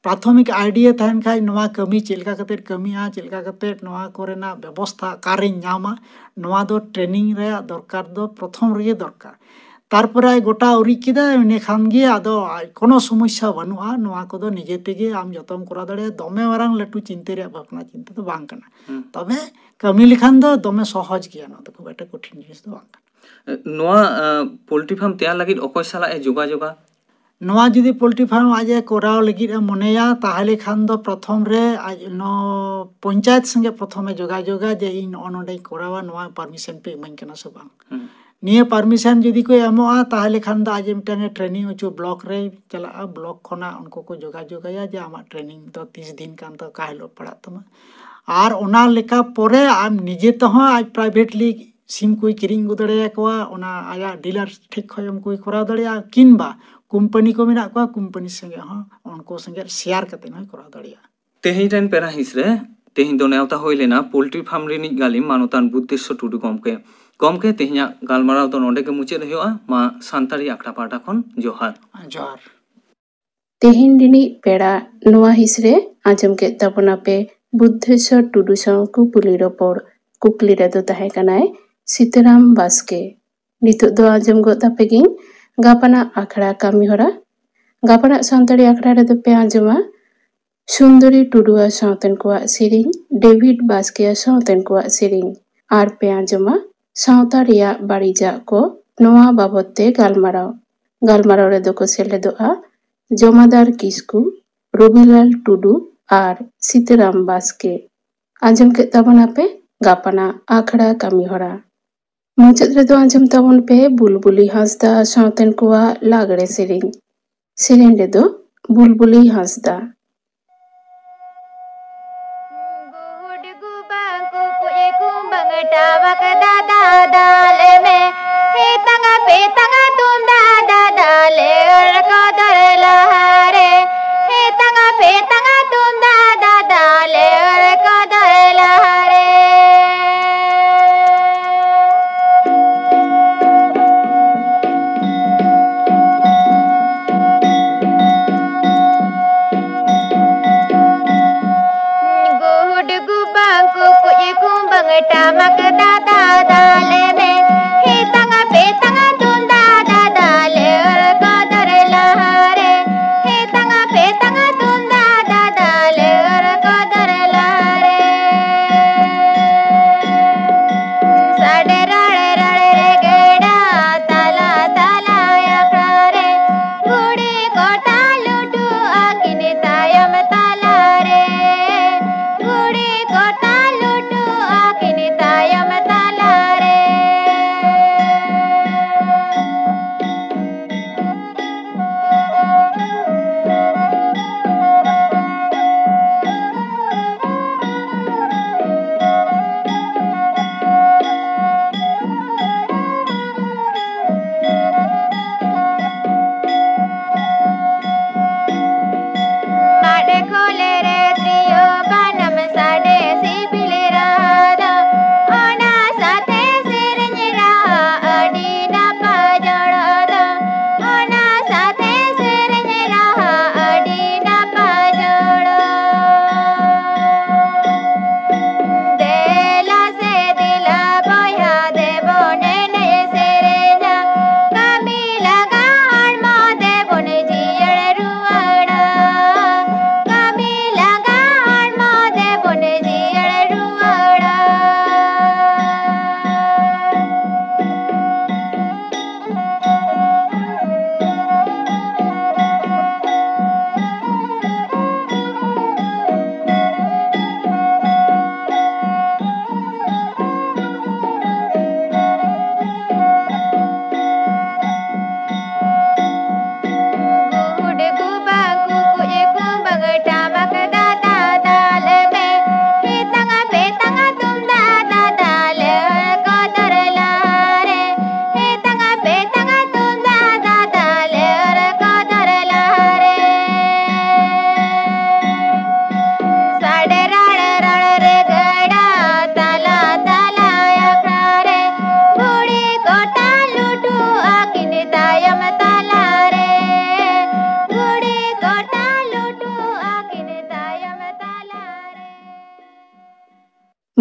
ᱯᱨᱟᱛᱷᱚᱢᱤᱠ ᱟᱭᱰᱤᱭᱟ ᱛᱟᱦᱮᱱ ᱠᱷᱟᱡ ᱱᱚᱣᱟ ᱠᱟᱹᱢᱤ ᱪᱮᱫ ᱞᱮᱠᱟ ᱠᱟᱛᱮ ᱠᱟᱹᱢᱤᱜᱼᱟ, ᱪᱮᱫ ᱞᱮᱠᱟ ᱠᱟᱛᱮ ᱱᱚᱣᱟ ᱠᱚᱨᱮᱱᱟᱜ ᱵᱮᱵᱚᱥᱛᱷᱟ ᱚᱠᱟᱨᱮᱧ ᱧᱟᱢᱟ, ᱱᱚᱣᱟ ᱫᱚ ᱴᱨᱮᱱᱤᱝ ᱨᱮᱭᱟᱜ ᱫᱚᱨᱠᱟᱨ ᱫᱚ ᱯᱨᱚᱛᱷᱚᱢ ᱨᱮᱜᱮ ᱫᱚᱨᱠᱟᱨ᱾ ᱛᱟᱨᱯᱚᱨᱮ ᱟᱡ ᱜᱚᱴᱟ ᱩᱨᱤᱡ ᱠᱮᱫᱟ, ᱤᱱᱟᱹ ᱠᱷᱟᱱ ᱜᱮ ᱟᱫᱚ ᱟᱡ ᱠᱳᱱᱳ ᱥᱚᱢᱚᱥᱥᱟ ᱵᱟᱹᱱᱩᱜᱼᱟ᱾ ᱱᱚᱣᱟ ᱠᱚᱫᱚ ᱱᱤᱡᱮ ᱛᱮᱜᱮ ᱟᱢ ᱡᱚᱛᱚᱢ ᱠᱚᱨᱟᱣ ᱫᱟᱲᱮᱭᱟᱜᱼᱟ᱾ ᱫᱚᱢᱮ ᱢᱟᱨᱟᱝ ᱞᱟᱹᱴᱩ ᱪᱤᱱᱛᱟᱹ ᱨᱮᱭᱟᱜ ᱵᱷᱟᱵᱽᱱᱟ ᱪᱤᱱᱛᱟᱹ ᱫᱚ ᱵᱟᱝ ᱠᱟᱱᱟ᱾ ᱦᱩᱸ᱾ ᱛᱚᱵᱮ ᱠᱟᱹᱢᱤ ᱞᱮᱠᱷᱟᱱ ᱫᱚ ᱫᱚᱢᱮ ᱥᱚᱦᱚᱡᱽ ᱜᱮᱭᱟ, ᱱᱚᱣᱟ ᱫᱚ ᱠᱷᱩᱵ ᱮᱠᱴᱟ ᱠᱚᱴᱷᱤᱱ ᱡᱤᱱᱤᱥ ᱫᱚ ᱵᱟᱝ ᱠᱟᱱᱟ᱾ ᱱᱚᱣᱟ ᱯᱳᱞᱴᱨᱤ ᱯᱷᱟᱨᱢ ᱛᱮᱭᱟᱨ ᱞᱟᱹᱜᱤᱫ ᱚᱠᱚᱭ ᱥᱟᱞᱟᱜ ᱮ ᱡᱳᱜᱟᱡᱳᱜᱟ? ᱱᱚᱣᱟ ᱡᱩᱫᱤ ᱯᱳᱞᱴᱨᱤ ᱯᱷᱟᱨᱢ ᱟᱡ ᱮ ᱠᱚᱨᱟᱣ ᱞᱟᱹᱜᱤᱫ ᱮ ᱢᱚᱱᱮᱭᱟ, ᱛᱟᱦᱚᱞᱮ ᱠᱷᱟᱱ ᱫᱚ ᱯᱨᱚᱛᱷᱚᱢ ᱨᱮ ᱟᱡ ᱱᱚ ᱯᱚᱧᱪᱟᱭᱮᱛ ᱥᱚᱸᱜᱮ ᱯᱨᱚᱛᱷᱚᱢ ᱮ ᱡᱳᱜᱟᱡᱳᱜᱟ ᱡᱮ ᱤᱧ ᱱᱚᱜᱼᱚ ᱱᱚᱰᱮᱧ ᱠᱚᱨᱟᱣᱟ, ᱱᱚᱣᱟ ᱯᱟᱨᱢᱤᱥᱚᱱ ᱯᱮ ᱤᱢᱟᱹᱧ ᱠᱟᱱᱟ ᱥᱮ ᱵᱟᱝ᱾ ᱦᱩᱸ᱾ ᱱᱤᱭᱟᱹ ᱯᱟᱨᱢᱤᱥᱚᱱ ᱡᱩᱫᱤ ᱠᱚ ᱮᱢᱚᱜᱼᱟ, ᱛᱟᱦᱚᱞᱮ ᱠᱷᱟᱱ ᱫᱚ ᱟᱡ ᱢᱤᱫᱴᱟᱝ ᱮ ᱴᱨᱮᱱᱤᱝ ᱦᱚᱪᱚ, ᱵᱞᱚᱠ ᱨᱮ ᱪᱟᱞᱟᱜᱼᱟ, ᱵᱞᱚᱠ ᱠᱷᱚᱱᱟᱜ ᱩᱱᱠᱩ ᱠᱚ ᱡᱳᱜᱟᱡᱳᱜᱽ ᱟᱭᱟ ᱡᱮ ᱟᱢᱟᱜ ᱴᱨᱮᱱᱤᱝ ᱫᱚ ᱛᱤᱥ ᱫᱤᱱ ᱠᱟᱱ ᱛᱟᱢᱟ, ᱚᱠᱟ ᱦᱤᱞᱳᱜ ᱯᱟᱲᱟᱜ ᱛᱟᱢᱟ᱾ ᱟᱨ ᱚᱱᱟ ᱞᱮᱠᱟ ᱯᱚᱨᱮ ᱟᱢ ᱱᱤᱡᱮ ᱛᱮᱦᱚᱸ ᱟᱡ ᱯᱨᱟᱭᱵᱷᱮᱴᱞᱤ ᱥᱤᱢ ᱠᱚᱭ ᱠᱤᱨᱤᱧ ᱟᱹᱜᱩ ᱫᱟᱲᱮᱭᱟᱠᱚᱣᱟ, ᱚᱱᱟ ᱟᱭᱟᱜ ᱰᱤᱞᱟᱨ ᱴᱷᱮᱡ ᱠᱷᱚᱡ ᱩᱱᱠᱩᱭ ᱠᱚᱨᱟᱣ ᱫᱟᱲᱮᱭᱟᱜᱼᱟ, ᱠᱤᱝᱵᱟ ᱠᱳᱢᱯᱟᱱᱤ ᱠᱚ ᱢᱮᱱᱟᱜ ᱠᱚᱣᱟ, ᱠᱳᱢᱯᱟᱱᱤ ᱥᱚᱸᱜᱮ ᱦᱚᱸ, ᱩᱱᱠᱩ ᱥᱚᱸᱜᱮ ᱥᱮᱭᱟᱨ ᱠᱟᱛᱮ ᱦᱚᱸᱭ ᱠᱚᱨᱟᱣ ᱫᱟᱲᱮᱭᱟᱜᱼᱟ᱾ ᱛᱮᱦᱮᱧ ᱨᱮᱱ ᱯᱮᱲᱟ ᱦᱤᱸᱥ ᱨᱮ ᱛᱮᱦᱮᱧ ᱫᱚ ᱱᱮᱣᱛᱟ ᱦᱩᱭ ᱞᱮᱱᱟ ᱯᱳᱞᱴᱨᱤ ᱯᱷᱟᱨᱢ ᱨᱤᱱᱤᱡ ᱜᱟᱹᱞᱤᱢ ᱢᱟᱱᱚᱛᱟᱱ ᱵᱩᱫᱽᱫᱷᱮᱥᱥᱚᱨ ᱴᱩᱰᱩ ᱜᱚᱢᱠᱮ᱾ ᱜᱚᱢᱠᱮ, ᱛᱮᱦᱮᱧᱟᱜ ᱜᱟᱞᱢᱟᱨᱟᱣ ᱫᱚ ᱱᱚᱰᱮ ᱜᱮ ᱢᱩᱪᱟᱹᱫ ᱦᱩᱭᱩᱜᱼᱟ᱾ ᱢᱟ ᱥᱟᱱᱛᱟᱲᱤ ᱟᱠᱷᱲᱟ ᱯᱟᱦᱴᱟ ᱠᱷᱚᱱ ᱡᱚᱦᱟᱨ᱾ ᱡᱚᱦᱟᱨ᱾ ᱛᱮᱦᱮᱧ ᱨᱤᱱᱤᱡ ᱯᱮᱲᱟ ᱱᱚᱣᱟ ᱦᱤᱸᱥ ᱨᱮ ᱟᱸᱡᱚᱢ ᱠᱮᱫ ᱛᱟᱵᱚᱱᱟᱯᱮ ᱵᱩᱫᱽᱫᱷᱮᱥᱥᱚᱨ ᱴᱩᱰᱩ ᱥᱟᱶ ᱠᱩᱯᱩᱞᱤ ᱨᱚᱯᱚᱲ᱾ ᱠᱩᱠᱞᱤ ᱨᱮᱫᱚ ᱛᱟᱦᱮᱸ ᱠᱟᱱᱟᱭ ᱥᱤᱛᱟᱹᱨᱟᱢ ᱵᱟᱥᱠᱮ᱾ ᱱᱤᱛᱚᱜ ᱫᱚ ᱟᱸᱡᱚᱢ ᱜᱚᱫ ᱛᱟᱯᱮ ᱜᱤᱧ ᱜᱟᱯᱟᱱᱟᱜ ᱟᱠᱷᱲᱟ ᱠᱟᱹᱢᱤ ᱦᱚᱨᱟ᱾ ᱜᱟᱯᱟᱱᱟᱜ ᱥᱟᱱᱛᱟᱲᱤ ᱟᱠᱷᱲᱟ ᱨᱮᱫᱚ ᱯᱮ ᱟᱸᱡᱚᱢᱟ ᱥᱩᱱᱫᱚᱨᱤ ᱴᱩᱰᱩᱣᱟᱜ ᱥᱟᱶᱛᱮᱱ ᱠᱚᱣᱟᱜ ᱥᱮᱨᱮᱧ, ᱰᱮᱵᱷᱤᱰ ᱵᱟᱥᱠᱮᱭᱟᱜ ᱥᱟᱶᱛᱮᱱ ᱠᱚᱣᱟᱜ ᱥᱮᱨᱮᱧ, ᱟᱨ ᱯᱮ ᱟᱸᱡᱚᱢᱟ ᱥᱟᱶᱛᱟ ᱨᱮᱭᱟᱜ ᱵᱟᱹᱲᱤᱡᱟᱜ ᱠᱚ, ᱱᱚᱣᱟ ᱵᱟᱵᱚᱛ ᱛᱮ ᱜᱟᱞᱢᱟᱨᱟᱣ᱾ ᱜᱟᱞᱢᱟᱨᱟᱣ ᱨᱮᱫᱚ ᱠᱚ ᱥᱮᱞᱮᱫᱚᱜᱼᱟ ᱡᱚᱢᱟᱫᱟᱨ ᱠᱤᱥᱠᱩ, ᱨᱚᱵᱤᱞᱟᱞ ᱴᱩᱰᱩ ᱟᱨ ᱥᱤᱛᱟᱹᱨᱟᱢ ᱵᱟᱥᱠᱮ᱾ ᱟᱸᱡᱚᱢ ᱠᱮᱫ ᱛᱟᱵᱚᱱᱟᱯᱮ ᱜᱟᱯᱟᱱᱟᱜ ᱟᱠᱷᱲᱟ ᱠᱟᱹᱢᱤ ᱦᱚᱨᱟ᱾ ᱢᱩᱪᱟᱹᱫ ᱨᱮᱫᱚ ᱟᱸᱡᱚᱢ ᱛᱟᱵᱚᱱ ᱯᱮ ᱵᱩᱞᱵᱩᱞᱤ ᱦᱟᱸᱥᱫᱟ ᱥᱟᱶᱛᱮᱱ ᱠᱚᱣᱟᱜ ᱞᱟᱜᱽᱲᱮ ᱥᱮᱨᱮᱧ᱾ ᱥᱮᱨᱮᱧ ᱨᱮᱫᱚ ᱵᱩᱞᱵᱩᱞᱤ ᱦᱟᱸᱥᱫᱟ᱾ ᱜᱩᱰᱜᱩ ᱵᱟᱝ ᱠᱩᱠᱩᱡ ᱠᱩᱢᱵᱟᱝ ᱴᱟᱢᱟᱠ ᱫᱟᱫᱟ ᱫᱟᱞᱮ ᱢᱮ, ᱦᱮᱛᱟᱝᱟ ᱯᱮᱛᱟᱝᱟ ᱛᱩᱢᱫᱟᱜ ᱫᱟᱫᱟ ᱞᱮ ᱨᱮᱠᱚ ᱫᱚᱨ ᱞᱟᱦᱟᱨᱮ, ᱦᱮᱛᱟᱝᱟ ᱯᱮᱛᱟᱝᱟ ᱛᱩᱢᱫᱟᱜ ᱫᱟᱫᱟ ᱞᱮ ᱨᱮᱠᱚ ᱫᱚᱨ ᱞᱟᱦᱟᱨᱮ᱾ ᱜᱩᱰᱜᱩ ᱵᱟᱝ ᱠᱩᱠᱩᱡ ᱠᱩᱢᱵᱟᱝ ᱴᱟᱢᱟᱠ ᱫᱟᱫᱟ ᱫᱟᱞᱮ ᱢᱮ, ᱦᱮᱛᱟᱝᱟ ᱯᱮᱛᱟᱝᱟ ᱛᱩᱢᱫᱟᱜ ᱫᱟᱫᱟ ᱞᱮ ᱨᱮᱠᱚ ᱫᱚᱨ ᱞᱟᱦᱟᱨᱮ, ᱦᱮᱛᱟᱝᱟ ᱯᱮᱛᱟᱝᱟ ᱛᱩᱢᱫᱟᱜ ᱫᱟᱫᱟ ᱞᱮ ᱨᱮᱠᱚ ᱫᱚᱨ ᱞᱟᱦᱟᱨᱮ᱾ ᱥᱟᱰᱮ ᱨᱟᱲᱮ ᱨᱟᱲᱮ ᱨᱮᱜᱮᱲᱟ ᱛᱟᱞᱟ ᱛᱟᱞᱟ ᱟᱠᱷᱲᱟ ᱨᱮ, ᱜᱷᱩᱲᱤ ᱠᱚᱴᱟ ᱞᱩᱴᱩ ᱟᱹᱠᱤᱱ ᱛᱟᱭᱚᱢ ᱛᱟᱞᱟ ᱨᱮ, ᱜᱷᱩᱲᱤ ᱠᱚᱴᱟ ᱞᱩᱴᱩ ᱟᱹᱠᱤᱱ ᱛᱟᱭᱚᱢ ᱛᱟᱞᱟ ᱨᱮ᱾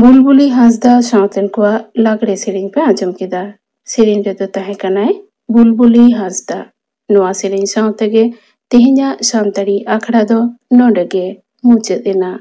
ᱵᱩᱞᱵᱩᱞᱤ ᱦᱟᱸᱥᱫᱟ ᱥᱟᱶᱛᱮᱱ ᱠᱚᱣᱟᱜ ᱞᱟᱜᱽᱲᱮ ᱥᱮᱨᱮᱧ ᱯᱮ ᱟᱸᱡᱚᱢ ᱠᱮᱫᱟ᱾ ᱥᱮᱨᱮᱧ ᱨᱮᱫᱚ ᱛᱟᱦᱮᱸ ᱠᱟᱱᱟᱭ ᱵᱩᱞᱵᱩᱞᱤ ᱦᱟᱸᱥᱫᱟ᱾ ᱱᱚᱣᱟ ᱥᱮᱨᱮᱧ ᱥᱟᱶ ᱛᱮᱜᱮ ᱛᱮᱦᱮᱧᱟᱜ ᱥᱟᱱᱛᱟᱲᱤ ᱟᱠᱷᱲᱟ ᱫᱚ ᱱᱚᱰᱮ ᱜᱮ ᱢᱩᱪᱟᱹᱫ ᱮᱱᱟ᱾